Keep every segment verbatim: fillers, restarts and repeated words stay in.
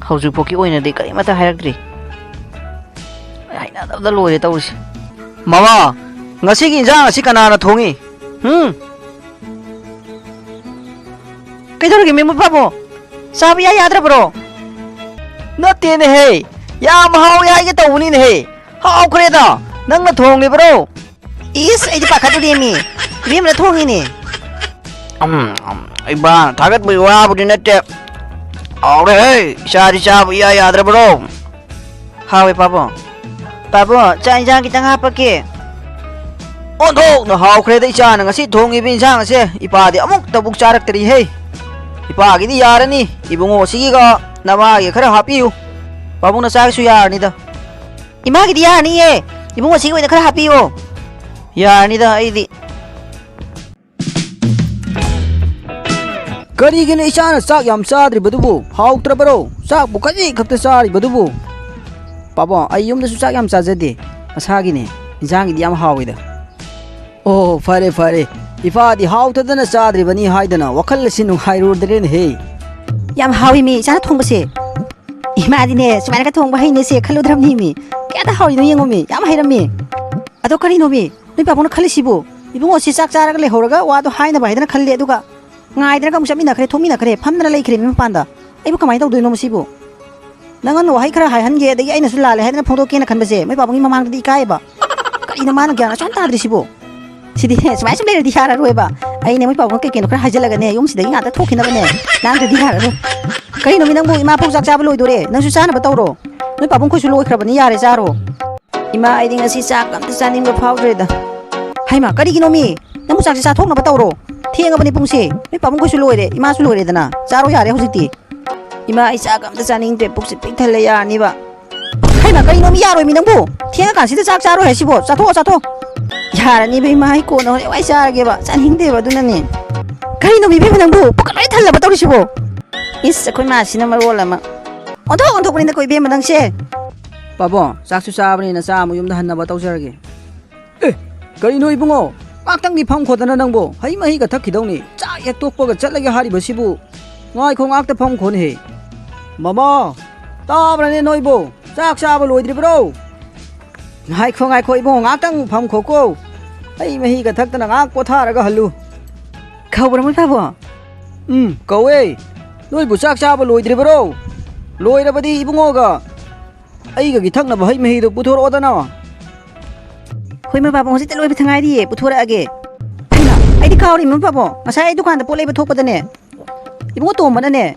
ꯍꯧꯖꯤꯛꯐꯥꯎꯒꯤ ꯑꯣꯏꯅꯗꯤ ꯀꯔꯤꯃꯠꯇ ꯍꯥꯏꯔꯛꯇ꯭ꯔꯤ꯫ ꯑꯩ ꯍꯩꯅꯗꯕꯗ ꯂꯣꯏꯔꯦ ꯇꯧꯔꯤꯁꯦ꯫ ꯃꯃꯥ, ꯉꯁꯤꯒꯤ ꯏꯟꯖꯥꯡ ꯑꯁꯤ ꯀꯅꯥꯅ ꯊꯣꯡꯉꯤ? ꯍꯨꯝ? ꯀꯩꯗꯧꯔꯒꯦ ꯃꯦꯝ ꯃꯄꯥꯕꯣ? ꯆꯥꯕ ꯏꯌꯥ ꯌꯥꯗ꯭ꯔꯕ꯭ꯔꯣ? ꯅꯠꯇꯦꯅꯦꯍꯦ, ꯌꯥꯝ ꯍꯥꯎꯋꯦ ꯍꯥꯏꯒꯦ ꯇꯧꯕꯅꯤꯅꯦꯍꯦ꯫ ꯍꯥꯎꯈ꯭ꯔꯦꯗ, ꯅꯪꯅ ꯊꯣꯡꯂꯤꯕ꯭ꯔꯣ? ꯏꯁ, ꯑꯩꯗꯤ ꯄꯥꯈꯠꯂꯨꯔꯦꯃꯤ꯫ ꯏꯕꯦꯝꯃꯅ ꯊꯣꯡꯉꯤꯅꯦ꯫ ꯎꯝ, ꯎꯝ, ꯏꯕꯥꯅ ꯊꯥꯒꯠꯄꯒꯤ ꯋꯥꯕꯨꯗꯤ ꯅꯠꯇꯦ꯫ ꯍꯥꯎꯔꯦꯍꯦ, ꯏꯆꯥꯗꯤ ꯆꯥꯕ ꯏꯌꯥ ꯌꯥꯗ꯭ꯔꯕ꯭ꯔꯣ? ꯍꯥꯎꯋꯦ ꯄꯥꯕꯣ꯫ ꯄꯥꯕꯣ, ꯆꯥꯛ ꯏꯟꯖꯥꯡ ꯈꯤꯇꯪ ꯍꯥꯞꯄꯛꯀꯦ꯫ ꯑꯣꯟꯊꯣꯛꯅ ꯍꯥꯎꯈ꯭ꯔꯦꯗ ꯏꯆꯥꯅ ꯉꯁꯤ ꯊꯣꯡꯉꯤꯕ ꯏꯟꯖꯥꯡ ꯑꯁꯦ꯫ ꯏꯄꯥꯗꯤ ꯑꯃꯨꯛꯇꯕꯨ ꯆꯥꯔꯛꯇ꯭ꯔꯤꯍꯦ꯫ ꯏꯄꯥꯒꯤꯗꯤ ꯌꯥꯔꯅꯤ, ꯏꯕꯨꯡꯉꯣꯁꯤꯒꯤꯒ ꯅꯃꯥꯒꯤ ꯈꯔ ꯍꯥꯞꯄꯤꯌꯨ꯫ ꯄꯥꯕꯨꯡ ꯅꯆꯥꯒꯤꯁꯨ ꯌꯥꯔꯅꯤꯗ꯫ ꯏꯃꯥꯒꯤꯗꯤ ꯌꯥꯔꯅꯤꯌꯦ꯫ ꯏꯕꯨꯡꯉꯣꯁꯤꯒꯤ ꯑꯣꯏꯅ ꯈꯔ ꯍꯥꯞꯄꯤꯌꯣ꯫ ꯌꯥꯔꯅꯤꯗ ꯑꯩꯗꯤ꯫ ꯀꯔꯤꯒꯤꯅꯣ ꯏꯆꯥꯅ ꯆꯥꯛ ꯌꯥꯝ ꯆꯥꯗ꯭ꯔꯤꯕꯗꯨꯕꯨ? ꯍꯥꯎꯇ꯭ꯔꯕꯔꯣ? ꯆꯥꯛꯄꯨ ꯈꯖꯤꯛ ꯈꯛꯇ ꯆꯥꯔꯤꯕꯗꯨꯕꯨ? ꯄꯥꯕꯣ, ꯑꯩ ꯌꯨꯝꯗꯁꯨ ꯆꯥꯛ ꯌꯥꯝ ꯆꯥꯖꯗꯦ꯫ ꯃꯁꯥꯒꯤꯅꯦ꯫ ꯏꯟꯖꯥꯡꯒꯤꯗꯤ ꯌꯥꯝ ꯍꯥꯎꯋꯤꯗ꯫ ꯑꯣ, ꯐꯔꯦ, ꯐꯔꯦ꯫ ꯏꯄꯥꯗꯤ ꯍꯥꯎꯇꯗꯅ ꯆꯥꯗ꯭ꯔꯤꯕꯅꯤ ꯍꯥꯏꯗꯅ ꯋꯥꯈꯜ ꯑꯁꯤ ꯅꯨꯡꯉꯥꯏꯔꯨꯗ꯭ꯔꯦꯅꯦꯍꯦ꯫ ꯌꯥꯝ ꯍꯥꯎꯋꯤꯃꯤ, ꯏꯆꯥꯅ ꯊꯣꯡꯕꯁꯦ꯫ ꯏꯃꯥꯗꯤꯅꯦ, ꯁꯨꯃꯥꯏꯅꯒ ꯊꯣꯡꯕ ꯍꯩꯅꯦꯁꯦ ꯈꯜꯂꯨꯗ꯭ꯔꯕꯅꯤꯃꯤ꯫ ꯀꯌꯥꯗ ꯍꯥꯎꯔꯤꯅꯣ ꯌꯦꯡꯉꯣꯃꯤ, ꯌꯥꯝ ꯍꯩꯔꯝꯃꯤ꯫ ꯑꯗꯣ ꯀꯔꯤꯅꯣꯃꯤ, ꯅꯣꯏ ꯄꯥꯕꯨꯡꯅ ꯈꯜꯂꯤꯁꯤꯕꯨ? ꯏꯕꯨꯡꯉꯣꯁꯤ ꯆꯥꯛ ꯆꯥꯔꯒ ꯂꯩꯍꯧꯔꯒ ꯋꯥꯗꯣ ꯍꯥꯏꯅꯕ ꯍꯥꯏꯗꯅ ꯈꯜꯂꯦ, ꯑꯗꯨꯒ ꯉꯥꯏꯗꯅꯒ ꯑꯃꯨꯛ ꯆꯠꯃꯤꯟꯅꯈ꯭ꯔꯦ, ꯊꯣꯛꯃꯤꯟꯅꯈ꯭ꯔꯦ, ꯐꯝꯗꯅ ꯂꯩꯈ꯭ꯔꯦ ꯃꯤ ꯃꯄꯥꯟꯗ꯫ ꯑꯩꯕꯨ ꯀꯃꯥꯏꯅ ꯇꯧꯗꯣꯏꯅꯣ ꯃꯁꯤꯕꯨ? ꯅꯪꯉꯣꯟꯗ ꯋꯥꯍꯩ ꯈꯔ ꯍꯥꯏꯍꯟꯒꯦ, ꯑꯗꯒꯤ ꯑꯩꯅꯁꯨ ꯂꯥꯜꯂꯦ ꯍꯥꯏꯗꯅ ꯐꯣꯡꯗꯣꯛꯀꯦꯅ ꯈꯟꯕꯁꯦ ꯃꯣꯏ ꯄꯥꯕꯨꯡꯒꯤ ꯃꯃꯥꯡꯗꯗꯤ ꯏꯀꯥꯏꯌꯦꯕ꯫ ꯀꯔꯤꯅꯣ ꯃꯥꯅ ꯒ꯭ꯌꯥꯟ ꯑꯁꯨꯛ ꯌꯥꯝ ꯇꯥꯗ꯭ꯔꯤꯁꯤꯕꯨ? ꯁꯤꯗꯤꯅꯦ, ꯁꯨꯃꯥꯏ ꯁꯨꯝ ꯂꯩꯔꯗꯤ ꯌꯥꯔꯔꯣꯏꯕ꯫ ꯑꯩꯅꯦ ꯃꯣꯏ ꯄꯥꯕꯨꯡ ꯀꯩ ꯀꯩꯅꯣ ꯈꯔ ꯍꯥꯏꯖꯤꯜꯂꯒꯅꯦ, ꯌꯨꯝꯁꯤꯗꯒꯤ ꯉꯥꯛꯇ ꯊꯣꯛꯈꯤꯅꯕꯅꯦ ꯉꯥꯡꯗ꯭ꯔꯗꯤ ꯌꯥꯔꯔꯣꯏ꯫ ꯀꯔꯤꯅꯣꯃꯤ ꯅꯪꯕꯨ? ꯏꯃꯥ ꯐꯧ ꯆꯥꯛ ꯆꯥꯕ ꯂꯣꯏꯗꯣꯔꯦ, ꯅꯪꯁꯨ ꯆꯥꯅꯕ ꯇꯧꯔꯣ꯫ ꯅꯣꯏ ꯄꯥꯕꯨꯡ ꯈꯣꯏꯁꯨ ꯂꯣꯏꯈ꯭ꯔꯕꯅꯤ, ꯌꯥꯔꯦ ꯆꯥꯔꯣ꯫ ꯏꯃꯥ, ꯑꯩꯗꯤ ꯉꯁꯤ ꯆꯥꯛ ꯑꯝꯇ ꯆꯥꯅꯤꯡꯕ ꯐꯥꯎꯗ꯭ꯔꯦꯗ꯫ ꯍꯩꯃꯥ, ꯀꯔꯤꯒꯤꯅꯣꯃꯤ? ꯅꯪꯕꯨ ꯆꯥꯛꯁꯦ ꯆꯥꯊꯣꯛꯅꯕ ꯇꯧꯔꯣ꯫ ꯊꯦꯡꯉꯕꯅꯤ ꯄꯨꯡꯁꯦ꯫ ꯅꯣꯏ ꯄꯥꯕꯨꯡ ꯈꯣꯏꯁꯨ ꯂꯣꯏꯔꯦ, ꯏꯃꯥꯁꯨ ꯂꯣꯏꯔꯦꯗꯅ꯫ ꯆꯥꯔꯣ ꯌꯥꯔꯦ ꯍꯧꯖꯤꯛꯇꯤ꯫ ꯏꯃꯥ, ꯑꯩ ꯆꯥꯛ ꯑꯝꯇ ꯆꯥꯅꯤꯡꯗ꯭ꯔꯦ, ꯄꯨꯛꯁꯦ ꯄꯤꯛ ꯊꯜꯂꯦ, ꯌꯥꯔꯅꯤꯕ꯫ ꯍꯩꯃꯥ, ꯀꯩꯅꯣꯃꯤ, ꯌꯥꯔꯣꯏꯃꯤ ꯅꯪꯕꯨ? ꯊꯦꯡꯉꯀꯥꯟꯁꯤꯗ ꯆꯥꯛ ꯆꯥꯔꯣꯏ ꯍꯥꯏꯁꯤꯕꯣ? ꯆꯥꯊꯣꯛꯑꯣ, ꯆꯥꯊꯣꯛꯑꯣ꯫ ꯌꯥꯔꯅꯤꯕ ꯏꯃꯥ, ꯑꯩ ꯀꯣꯟꯅ ꯍꯣꯔꯦꯟ ꯋꯥꯏ ꯆꯥꯔꯒꯦꯕ, ꯆꯥꯅꯤꯡꯗꯦꯕ ꯑꯗꯨꯅꯅꯦ꯫ ꯀꯩꯅꯣꯃꯤ ꯏꯕꯦꯝꯃ ꯅꯪꯕꯨ? ꯄꯨꯛꯀ ꯂꯣꯏ ꯊꯜꯂꯕ ꯇꯧꯔꯤꯁꯤꯕꯣ? ꯏꯁ, ꯑꯩꯈꯣꯏ ꯃꯥꯁꯤꯅ ꯃꯔꯣꯜ ꯑꯃ꯫ ꯑꯣꯟꯊꯣꯛ ꯑꯣꯟꯊꯣꯛꯄꯅꯤꯗꯀꯣ ꯏꯕꯦꯝꯃ ꯅꯪꯁꯦ꯫ ꯄꯥꯕꯣ, ꯆꯥꯛꯁꯨ ꯆꯥꯕꯅꯤꯅ ꯆꯥ ꯑꯃꯨꯛ ꯌꯨꯝꯗ ꯍꯟꯅꯕ ꯇꯧꯖꯔꯒꯦ꯫ ꯑꯦ, ꯀꯔꯤꯅꯣ ꯏꯕꯨꯡꯉꯣ? ꯉꯥꯛꯇꯪꯗꯤ ꯐꯝꯈꯣꯗꯅ ꯅꯪꯕꯣ꯫ ꯍꯩ ꯃꯍꯤꯒ ꯊꯛꯈꯤꯗꯧꯅꯤ꯫ ꯆꯥꯛ ꯍꯦꯛ ꯇꯣꯛꯄꯒ ꯆꯠꯂꯒꯦ ꯍꯥꯏꯔꯤꯕꯁꯤꯕꯨ? ꯉꯥꯏꯈꯣ, ꯉꯥꯛꯇ ꯐꯝꯈꯣꯅꯦꯍꯦ꯫ ꯃꯃꯥ, ꯇꯥꯕ꯭ꯔꯅꯦ ꯅꯣꯏꯕꯨ? ꯆꯥꯛ ꯆꯥꯕ ꯂꯣꯏꯗ꯭ꯔꯤꯕ꯭ꯔꯣ? ꯉꯥꯏꯈꯣ, ꯉꯥꯏꯈꯣ, ꯏꯕꯨꯡꯉꯣ, ꯉꯥꯏꯍꯥꯛꯇꯪ ꯐꯝꯈꯣꯀꯣ꯫ ꯍꯩ ꯃꯍꯤꯒ ꯊꯛꯇꯅ ꯉꯥꯏꯍꯥꯛ ꯄꯣꯊꯥꯔꯒ ꯍꯜꯂꯨ꯫ ꯀꯧꯕ꯭ꯔꯥ, ꯃꯣꯏ ꯄꯥꯕꯨꯡ? ꯎꯝ, ꯀꯧꯋꯦ꯫ ꯅꯣꯏꯕꯨ ꯆꯥꯛ ꯆꯥꯕ ꯂꯣꯏꯗ꯭ꯔꯤꯕ꯭ꯔꯣ? ꯂꯣꯏꯔꯕꯗꯤ ꯏꯕꯨꯡꯉꯣꯒ ꯑꯩꯒꯒꯤ ꯊꯛꯅꯕ ꯍꯩ ꯃꯍꯤꯗꯣ ꯄꯨꯊꯣꯔꯛꯑꯣꯗꯅ꯫ ꯍꯣꯏ, ꯃꯣꯏ ꯄꯥꯕꯨꯡ, ꯍꯧꯖꯤꯛꯇ ꯂꯣꯏꯕꯇ ꯉꯥꯏꯔꯤꯌꯦ, ꯄꯨꯊꯣꯔꯛꯑꯒꯦ꯫ ꯍꯩꯃꯥ, ꯑꯩꯗꯤ ꯀꯥꯎꯔꯤꯃꯤ, ꯃꯣꯏ ꯄꯥꯕꯨꯡ꯫ ꯉꯁꯥꯏ ꯑꯩ ꯗꯨꯀꯥꯟꯗ ꯄꯣꯠ ꯂꯩꯕ ꯊꯣꯛꯄꯗꯅꯦ, ꯏꯕꯨꯡꯉꯣ ꯇꯣꯝꯕꯅꯅꯦ,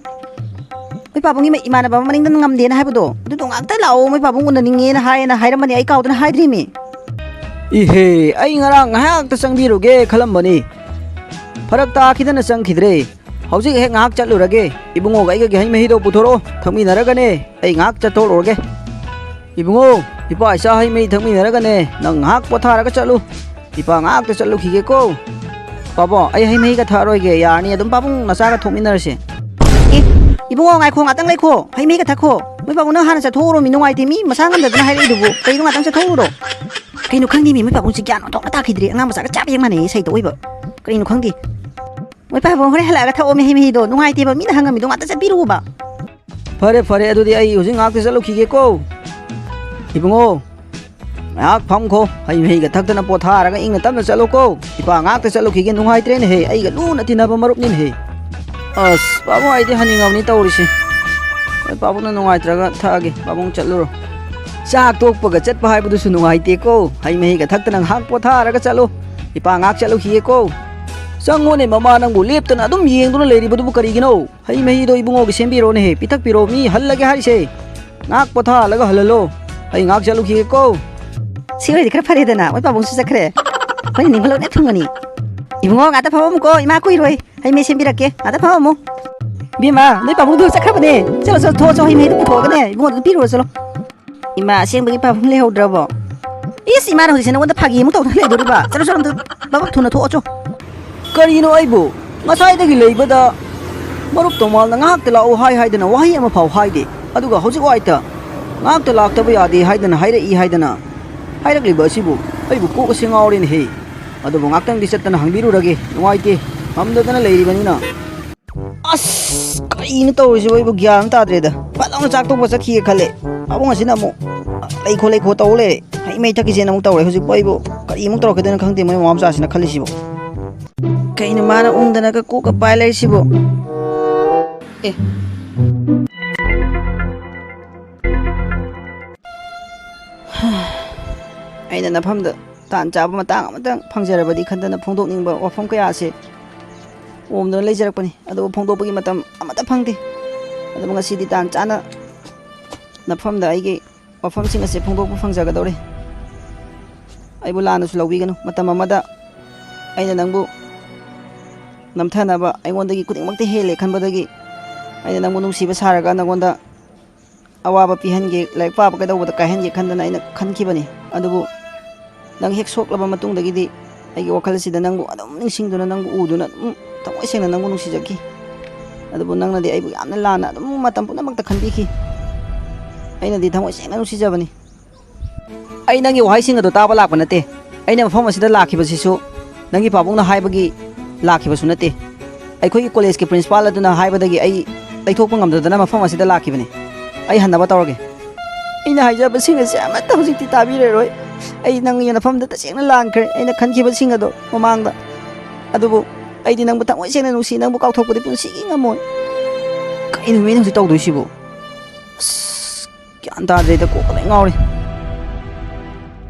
ꯃꯣꯏ ꯄꯥꯕꯨꯡꯒꯤ ꯃ-, ꯏꯃꯥꯟꯅꯕ ꯑꯃ ꯃꯅꯤꯡꯗ ꯉꯝꯗꯦꯅ ꯍꯥꯏꯕꯗꯣ, ꯑꯗꯨꯗꯣ ꯉꯥꯛꯇ ꯂꯥꯛꯑꯣ, ꯃꯣꯏ ꯄꯥꯕꯨꯡ ꯎꯅꯅꯤꯡꯉꯦꯅ ꯍꯥꯏꯌꯦꯅ ꯍꯥꯏꯔꯝꯕꯅꯦ, ꯑꯩ ꯀꯥꯎꯗꯅ ꯍꯥꯏꯗ꯭ꯔꯤꯃꯤ꯫ ꯏꯍꯦ, ꯑꯩ ꯉꯔꯥꯡ ꯉꯥꯏꯍꯥꯛꯇ ꯆꯪꯕꯤꯔꯨꯒꯦ ꯈꯜꯂꯝꯕꯅꯤ꯫ ꯐꯔꯛ ꯇꯥꯈꯤꯗꯅ ꯆꯪꯈꯤꯗ꯭ꯔꯦ꯫ ꯍꯧꯖꯤꯛ ꯍꯦꯛ ꯉꯥꯏꯍꯥꯛ ꯆꯠꯂꯨꯔꯒꯦ꯫ ꯏꯕꯨꯡꯉꯣꯒ ꯑꯩꯒꯒꯤ ꯍꯩ ꯃꯍꯤꯗꯣ ꯄꯨꯊꯣꯔꯛꯑꯣ, ꯊꯛꯃꯤꯟꯅꯔꯒꯅꯦ꯫ ꯑꯩ ꯉꯥꯏꯍꯥꯛ ꯆꯠꯊꯣꯛꯂꯨꯔꯒꯦ꯫ ꯏꯕꯨꯡꯉꯣ, ꯏꯄꯥ ꯏꯆꯥ ꯍꯩ ꯃꯍꯤ ꯊꯛꯃꯤꯟꯅꯔꯒꯅꯦ, ꯅꯪ ꯉꯥꯏꯍꯥꯛ ꯄꯣꯊꯥꯔꯒ ꯆꯠꯂꯨ꯫ ꯏꯄꯥ ꯉꯥꯏꯍꯥꯛꯇ ꯆꯠꯂꯨꯈꯤꯒꯦꯀꯣ꯫ ꯄꯥꯕꯣ, ꯑꯩ ꯍꯩ ꯃꯍꯤꯒ ꯊꯛꯑꯔꯣꯏꯒꯦ, ꯌꯥꯔꯅꯤ, ꯑꯗꯨꯝ ꯄꯥꯕꯨꯡ ꯅꯆꯥꯒ ꯊꯣꯛꯃꯤꯟꯅꯔꯁꯦ꯫ ꯑꯦ, ꯏꯕꯨꯡꯉꯣ, ꯉꯥꯏꯈꯣ, ꯉꯥꯛꯇꯪ ꯂꯩꯈꯣ, ꯍꯩ ꯃꯍꯤꯒ ꯊꯛꯈꯣ꯫ ꯃꯣꯏ ꯄꯥꯕꯨꯡ, ꯅꯪ ꯍꯥꯟꯅ ꯆꯠꯊꯣꯛꯎꯔꯣ, ꯃꯤ ꯅꯨꯡꯉꯥꯏꯇꯦ, ꯃꯤ ꯃꯁꯥ ꯉꯝꯗꯗꯅ ꯍꯥꯏꯔꯛꯏꯗꯨꯕꯨ꯫ ꯀꯩꯅꯣ, ꯉꯥꯛꯇꯪ ꯆꯠꯊꯣꯛꯎꯔꯣ꯫ ꯀꯩꯅꯣ ꯈꯪꯗꯦ, ꯃꯤ, ꯃꯣꯏ ꯄꯥꯕꯨꯡꯁꯤ ꯒ꯭ꯌꯥꯟ ꯑꯣꯟꯊꯣꯛꯅ ꯇꯥꯈꯤꯗ꯭ꯔꯦ, ꯑꯉꯥꯡ ꯃꯆꯥꯒ ꯆꯞ ꯍꯦꯛ ꯃꯥꯟꯅꯩꯌꯦ, ꯁꯩꯇ ꯑꯣꯏꯕ꯫ ꯀꯔꯤꯅꯣ ꯈꯪꯗꯦ꯫ ꯃꯣꯏ ꯄꯥꯕꯨꯡ, ꯍꯣꯔꯦꯟ ꯍꯜꯂꯛꯑꯒ ꯊꯛꯑꯣ, ꯃꯍꯤ ꯃꯍꯤꯗꯣ꯫ ꯅꯨꯡꯉꯥꯏꯇꯦꯕ, ꯃꯤꯅ ꯍꯪꯉꯝꯃꯤꯗꯣ ꯉꯥꯛꯇ ꯆꯠꯄꯤꯔꯨꯕ꯫ ꯐꯔꯦ, ꯐꯔꯦ, ꯑꯗꯨꯗꯤ ꯑꯩ ꯍꯧꯖꯤꯛ ꯉꯥꯏꯍꯥꯛꯇ ꯆꯠꯂꯨꯈꯤꯒꯦꯀꯣ꯫ ꯏꯕꯨꯡꯉꯣ, ꯉꯥꯏꯍꯥꯛ ꯐꯝꯈꯣ, ꯍꯩ ꯃꯍꯤꯒ ꯊꯛꯇꯅ ꯄꯣꯊꯥꯔꯒ ꯏꯪꯅ ꯇꯞꯅ ꯆꯠꯂꯨꯀꯣ꯫ ꯏꯄꯥ ꯉꯥꯏꯍꯥꯛꯇ ꯆꯠꯂꯨꯈꯤꯒꯦ, ꯅꯨꯡꯉꯥꯏꯇ꯭ꯔꯦꯅꯦꯍꯦ, ꯑꯩꯒ ꯂꯨꯅ ꯇꯤꯟꯅꯕ ꯃꯔꯨꯞꯅꯤꯅꯦꯍꯦ꯫ ꯑꯁ, ꯄꯥꯕꯨꯡ, ꯑꯩꯗꯤ ꯍꯟꯅꯤꯡꯉꯕꯅꯤ ꯇꯧꯔꯤꯁꯦ꯫ ꯍꯣꯏ, ꯄꯥꯕꯨꯡꯅ ꯅꯨꯡꯉꯥꯏꯇ꯭ꯔꯒ ꯊꯛꯑꯒꯦ, ꯄꯥꯕꯨꯡ ꯆꯠꯂꯨꯔꯣ꯫ ꯆꯥꯛ ꯇꯣꯛꯄꯒ ꯆꯠꯄ ꯍꯥꯏꯕꯗꯨꯁꯨ ꯅꯨꯡꯉꯥꯏꯇꯦꯀꯣ, ꯍꯩ ꯃꯍꯤꯒ ꯊꯛꯇꯅ ꯉꯥꯏꯍꯥꯛ ꯄꯣꯊꯥꯔꯒ ꯆꯠꯂꯨ꯫ ꯏꯄꯥ ꯉꯥꯏꯍꯥꯛ ꯆꯠꯂꯨꯈꯤꯒꯦꯀꯣ꯫ ꯆꯪꯉꯣꯅꯦ ꯃꯃꯥ, ꯅꯪꯕꯨ ꯂꯦꯞꯇꯅ ꯑꯗꯨꯝ ꯌꯦꯡꯗꯨꯅ ꯂꯩꯔꯤꯕꯗꯨꯕꯨ ꯀꯔꯤꯒꯤꯅꯣ? ꯍꯩ ꯃꯍꯤꯗꯣ ꯏꯕꯨꯡꯉꯣꯒꯤ ꯁꯦꯝꯕꯤꯔꯣꯅꯦꯍꯦ, ꯄꯤꯊꯛꯄꯤꯔꯣ, ꯃꯤ ꯍꯜꯂꯒꯦ ꯍꯥꯏꯔꯤꯁꯦ꯫ ꯉꯥꯏꯍꯥꯛ ꯄꯣꯊꯥꯍꯜꯂꯒ ꯍꯜꯍꯜꯂꯣ꯫ ꯑꯩ ꯉꯥꯏꯍꯥꯛ ꯆꯠꯂꯨꯈꯤꯒꯦꯀꯣ꯫ ꯁꯤ ꯑꯣꯏꯔꯗꯤ ꯈꯔ ꯐꯔꯦꯗꯅ, ꯃꯣꯏ ꯄꯥꯕꯨꯡꯁꯨ ꯆꯠꯈ꯭ꯔꯦ꯫ ꯑꯩꯈꯣꯏꯅ ꯅꯤꯡꯍꯜꯂꯧꯅꯦ ꯐꯪꯒꯅꯤ꯫ ꯏꯕꯨꯡꯉꯣ, ꯉꯥꯛꯇ ꯐꯝꯃꯝꯃꯨꯀꯣ, ꯏꯃꯥ ꯀꯨꯏꯔꯣꯏ꯫ ꯍꯩ ꯃꯍꯤ ꯁꯦꯝꯕꯤꯔꯛꯀꯦ, ꯉꯥꯛꯇ ꯐꯝꯃꯝꯃꯨ꯫ ꯏꯕꯦꯝꯃ, ꯅꯣꯏ ꯄꯥꯕꯨꯡꯗꯨ ꯆꯠꯈ꯭ꯔꯕꯅꯦ꯫ ꯆꯠꯂꯣ, ꯆꯠꯂꯣ, ꯊꯣꯛꯑꯣ, ꯆꯣ, ꯍꯩ ꯃꯍꯤꯗꯨ ꯄꯨꯊꯣꯛꯑꯒꯅꯦ, ꯏꯕꯨꯡꯉꯣꯗꯨ ꯄꯤꯔꯨꯔꯣ, ꯆꯠꯂꯣ꯫ ꯏꯃꯥ, ꯑꯁꯦꯡꯕꯒꯤ ꯄꯥꯕꯨꯡ ꯂꯩꯍꯧꯗ꯭ꯔꯕꯣ? ꯏꯁ, ꯏꯃꯥꯅ ꯍꯧꯖꯤꯛꯁꯦ ꯅꯉꯣꯟꯗ ꯐꯥꯒꯤ ꯑꯃꯨꯛ ꯇꯧꯗꯅ ꯂꯩꯗꯣꯔꯤꯕ? ꯆꯠꯂꯣ, ꯆꯠꯂꯣ, ꯑꯝꯇ ꯕꯕꯛ ꯊꯨꯅ ꯊꯣꯛꯑꯣ ꯆꯣ꯫ ꯀꯔꯤꯅꯣ ꯑꯩꯕꯨ? ꯉꯁꯥꯏꯗꯒꯤ ꯂꯩꯕꯗ ꯃꯔꯨꯞ ꯇꯣꯃꯥꯜꯅ ꯉꯥꯏꯍꯥꯛꯇ ꯂꯥꯛꯎ ꯍꯥꯏ ꯍꯥꯏꯗꯅ ꯋꯥꯍꯩ ꯑꯃꯐꯥꯎ ꯍꯥꯏꯗꯦ, ꯑꯗꯨꯒ ꯍꯧꯖꯤꯛ ꯋꯥꯏꯇ ꯉꯥꯏꯍꯥꯛꯇ ꯂꯥꯛꯇꯕ ꯌꯥꯗꯦ ꯍꯥꯏꯗꯅ ꯍꯥꯏꯔꯛꯏ ꯍꯥꯏꯗꯅ ꯍꯥꯏꯔꯛꯂꯤꯕ ꯑꯁꯤꯕꯨ ꯑꯩꯕꯨ ꯀꯣꯛ ꯑꯁꯤ ꯉꯥꯎꯔꯦꯅꯦꯍꯦ꯫ ꯑꯗꯨꯕꯨ ꯉꯥꯛꯇꯪꯗꯤ ꯆꯠꯇꯅ ꯍꯪꯕꯤꯔꯨꯔꯒꯦ, ꯅꯨꯡꯉꯥꯏꯇꯦ, ꯉꯝꯗꯗꯅ ꯂꯩꯔꯤꯕꯅꯤꯅ꯫ ꯑꯁ, ꯀꯔꯤꯅꯣ ꯇꯧꯔꯤꯁꯤꯕꯣ? ꯑꯩꯕꯨ ꯒ꯭ꯌꯥꯟ ꯑꯃ ꯇꯥꯗ꯭ꯔꯦꯗ꯫ ꯐꯠ ꯂꯥꯎꯅ ꯆꯥꯛ ꯇꯣꯛꯄ ꯆꯠꯈꯤꯒꯦ ꯈꯜꯂꯦ꯫ ꯄꯥꯕꯨꯡ ꯑꯁꯤꯅ ꯑꯃꯨꯛ ꯂꯩꯈꯣ ꯂꯩꯈꯣ ꯇꯧ ꯂꯩꯔꯦ꯫ ꯍꯩ ꯃꯍꯤ ꯊꯛꯈꯤꯁꯦꯅ ꯑꯃꯨꯛ ꯇꯧꯔꯦ꯫ ꯍꯧꯖꯤꯛꯄꯨ ꯑꯩꯕꯨ ꯀꯔꯤꯃꯨꯛ ꯇꯧꯔꯛꯀꯗꯣꯏꯅꯣ ꯈꯪꯗꯦ ꯃꯣꯏ ꯃꯃꯥ ꯃꯆꯥꯁꯤꯅ ꯈꯜꯂꯤꯁꯤꯕꯣ꯫ ꯀꯩꯅꯣ ꯃꯥꯅ ꯎꯪꯗꯅꯒ ꯀꯣꯛꯀ ꯄꯥꯏ ꯂꯩꯔꯤꯁꯤꯕꯣ? ꯑꯦ꯫ ꯑꯩꯅ ꯅꯐꯝꯗ ꯇꯥꯟ ꯆꯥꯕ ꯃꯇꯥꯡ ꯑꯃꯇꯪ ꯐꯪꯖꯔꯕꯗꯤ ꯈꯟꯗꯅ ꯐꯣꯡꯗꯣꯛꯅꯤꯡꯕ ꯋꯥꯐꯝ ꯀꯌꯥ ꯑꯁꯦ ꯑꯣꯝꯗꯨꯅ ꯂꯩꯖꯔꯛꯄꯅꯤ꯫ ꯑꯗꯨꯕꯨ ꯐꯣꯡꯗꯣꯛꯄꯒꯤ ꯃꯇꯝ ꯑꯃꯠꯇ ꯐꯪꯗꯦ꯫ ꯑꯗꯨꯕꯨ ꯉꯁꯤꯗꯤ ꯇꯥꯟ ꯆꯥꯅ ꯅꯐꯝꯗ ꯑꯩꯒꯤ ꯋꯥꯐꯝꯁꯤꯡ ꯑꯁꯦ ꯐꯣꯡꯗꯣꯛꯄ ꯐꯪꯖꯒꯗꯧꯔꯦ꯫ ꯑꯩꯕꯨ ꯂꯥꯟꯅꯁꯨ ꯂꯧꯕꯤꯒꯅꯨ꯫ ꯃꯇꯝ ꯑꯃꯗ ꯑꯩꯅ ꯅꯪꯕꯨ ꯅꯝꯊꯅꯕ, ꯑꯩꯉꯣꯟꯗꯒꯤ ꯈꯨꯗꯤꯡꯃꯛꯇ ꯍꯦꯜꯂꯦ ꯈꯟꯕꯗꯒꯤ ꯑꯩꯅ ꯅꯪꯕꯨ ꯅꯨꯡꯁꯤꯕ ꯁꯥꯔꯒ ꯅꯪꯉꯣꯟꯗ ꯑꯋꯥꯕ ꯄꯤꯍꯟꯒꯦ, ꯂꯥꯏꯔꯤꯛ ꯄꯥꯕ ꯀꯩꯗꯧꯕꯗ ꯀꯥꯏꯍꯟꯒꯦ ꯈꯟꯗꯅ ꯑꯩꯅ ꯈꯟꯈꯤꯕꯅꯤ꯫ ꯑꯗꯨꯕꯨ ꯅꯪ ꯍꯦꯛ ꯁꯣꯛꯂꯕ ꯃꯇꯨꯡꯗꯒꯤꯗꯤ ꯑꯩꯒꯤ ꯋꯥꯈꯜꯁꯤꯗ ꯅꯪꯕꯨ ꯑꯗꯨꯝ ꯅꯤꯡꯁꯤꯡꯗꯨꯅ, ꯅꯪꯕꯨ ꯎꯗꯨꯅ ꯑꯗꯨꯝ ꯊꯃꯣꯏ ꯁꯦꯡꯅ ꯅꯪꯕꯨ ꯅꯨꯡꯁꯤꯖꯈꯤ꯫ ꯑꯗꯨꯕꯨ ꯅꯪꯅꯗꯤ ꯑꯩꯕꯨ ꯌꯥꯝꯅ ꯂꯥꯟꯅ ꯑꯗꯨꯝ ꯃꯇꯝ ꯄꯨꯝꯅꯃꯛꯇ ꯈꯟꯕꯤꯈꯤ꯫ ꯑꯩꯅꯗꯤ ꯊꯃꯣꯏ ꯁꯦꯡꯅ ꯅꯨꯡꯁꯤꯖꯕꯅꯤ꯫ ꯑꯩ ꯅꯪꯒꯤ ꯋꯥꯍꯩꯁꯤꯡ ꯑꯗꯨ ꯇꯥꯕ ꯂꯥꯛꯄ ꯅꯠꯇꯦ꯫ ꯑꯩꯅ ꯃꯐꯝ ꯑꯁꯤꯗ ꯂꯥꯛꯈꯤꯕꯁꯤꯁꯨ ꯅꯪꯒꯤ ꯄꯥꯕꯨꯡꯅ ꯍꯥꯏꯕꯒꯤ ꯂꯥꯛꯈꯤꯕꯁꯨ ꯅꯠꯇꯦ꯫ ꯑꯩꯈꯣꯏꯒꯤ ꯀꯣꯂꯦꯖꯀꯤ ꯄ꯭ꯔꯤꯟꯁꯤꯄꯥꯜ ꯑꯗꯨꯅ ꯍꯥꯏꯕꯗꯒꯤ ꯑꯩ ꯂꯩꯊꯣꯛꯄ ꯉꯝꯗꯗꯅ ꯃꯐꯝ ꯑꯁꯤꯗ ꯂꯥꯛꯈꯤꯕꯅꯤ꯫ ꯑꯩ ꯍꯟꯅꯕ ꯇꯧꯔꯒꯦ꯫ ꯑꯩꯅ ꯍꯥꯏꯖꯕꯁꯤꯡ ꯑꯁꯤ ꯑꯃꯠꯇ ꯍꯧꯖꯤꯛꯇꯤ ꯇꯥꯕꯤꯔꯔꯣꯏ꯫ ꯑꯩ ꯅꯪꯒꯤ ꯅꯐꯝꯗ ꯇꯁꯦꯡꯅ ꯂꯥꯟꯈ꯭ꯔꯦ, ꯑꯩꯅ ꯈꯟꯈꯤꯕꯁꯤꯡ ꯑꯗꯣ ꯃꯃꯥꯡꯗ꯫ ꯑꯗꯨꯕꯨ ꯑꯩꯗꯤ ꯅꯪꯕꯨ ꯊꯃꯣꯏ ꯁꯦꯡꯅ ꯅꯨꯡꯁꯤ, ꯅꯪꯕꯨ ꯀꯥꯎꯊꯣꯛꯄꯗꯤ ꯄꯨꯟꯁꯤꯒꯤ ꯉꯝꯃꯣꯏ꯫ ꯀꯩꯅꯣ ꯃꯤꯅ ꯍꯧꯖꯤꯛ ꯇꯧꯗꯣꯏꯁꯤꯕꯨ? ꯑꯁ, ꯒ꯭ꯌꯥꯟ ꯇꯥꯗ꯭ꯔꯦꯗ, ꯀꯣꯛꯀ ꯂꯣꯏ ꯉꯥꯎꯔꯦ꯫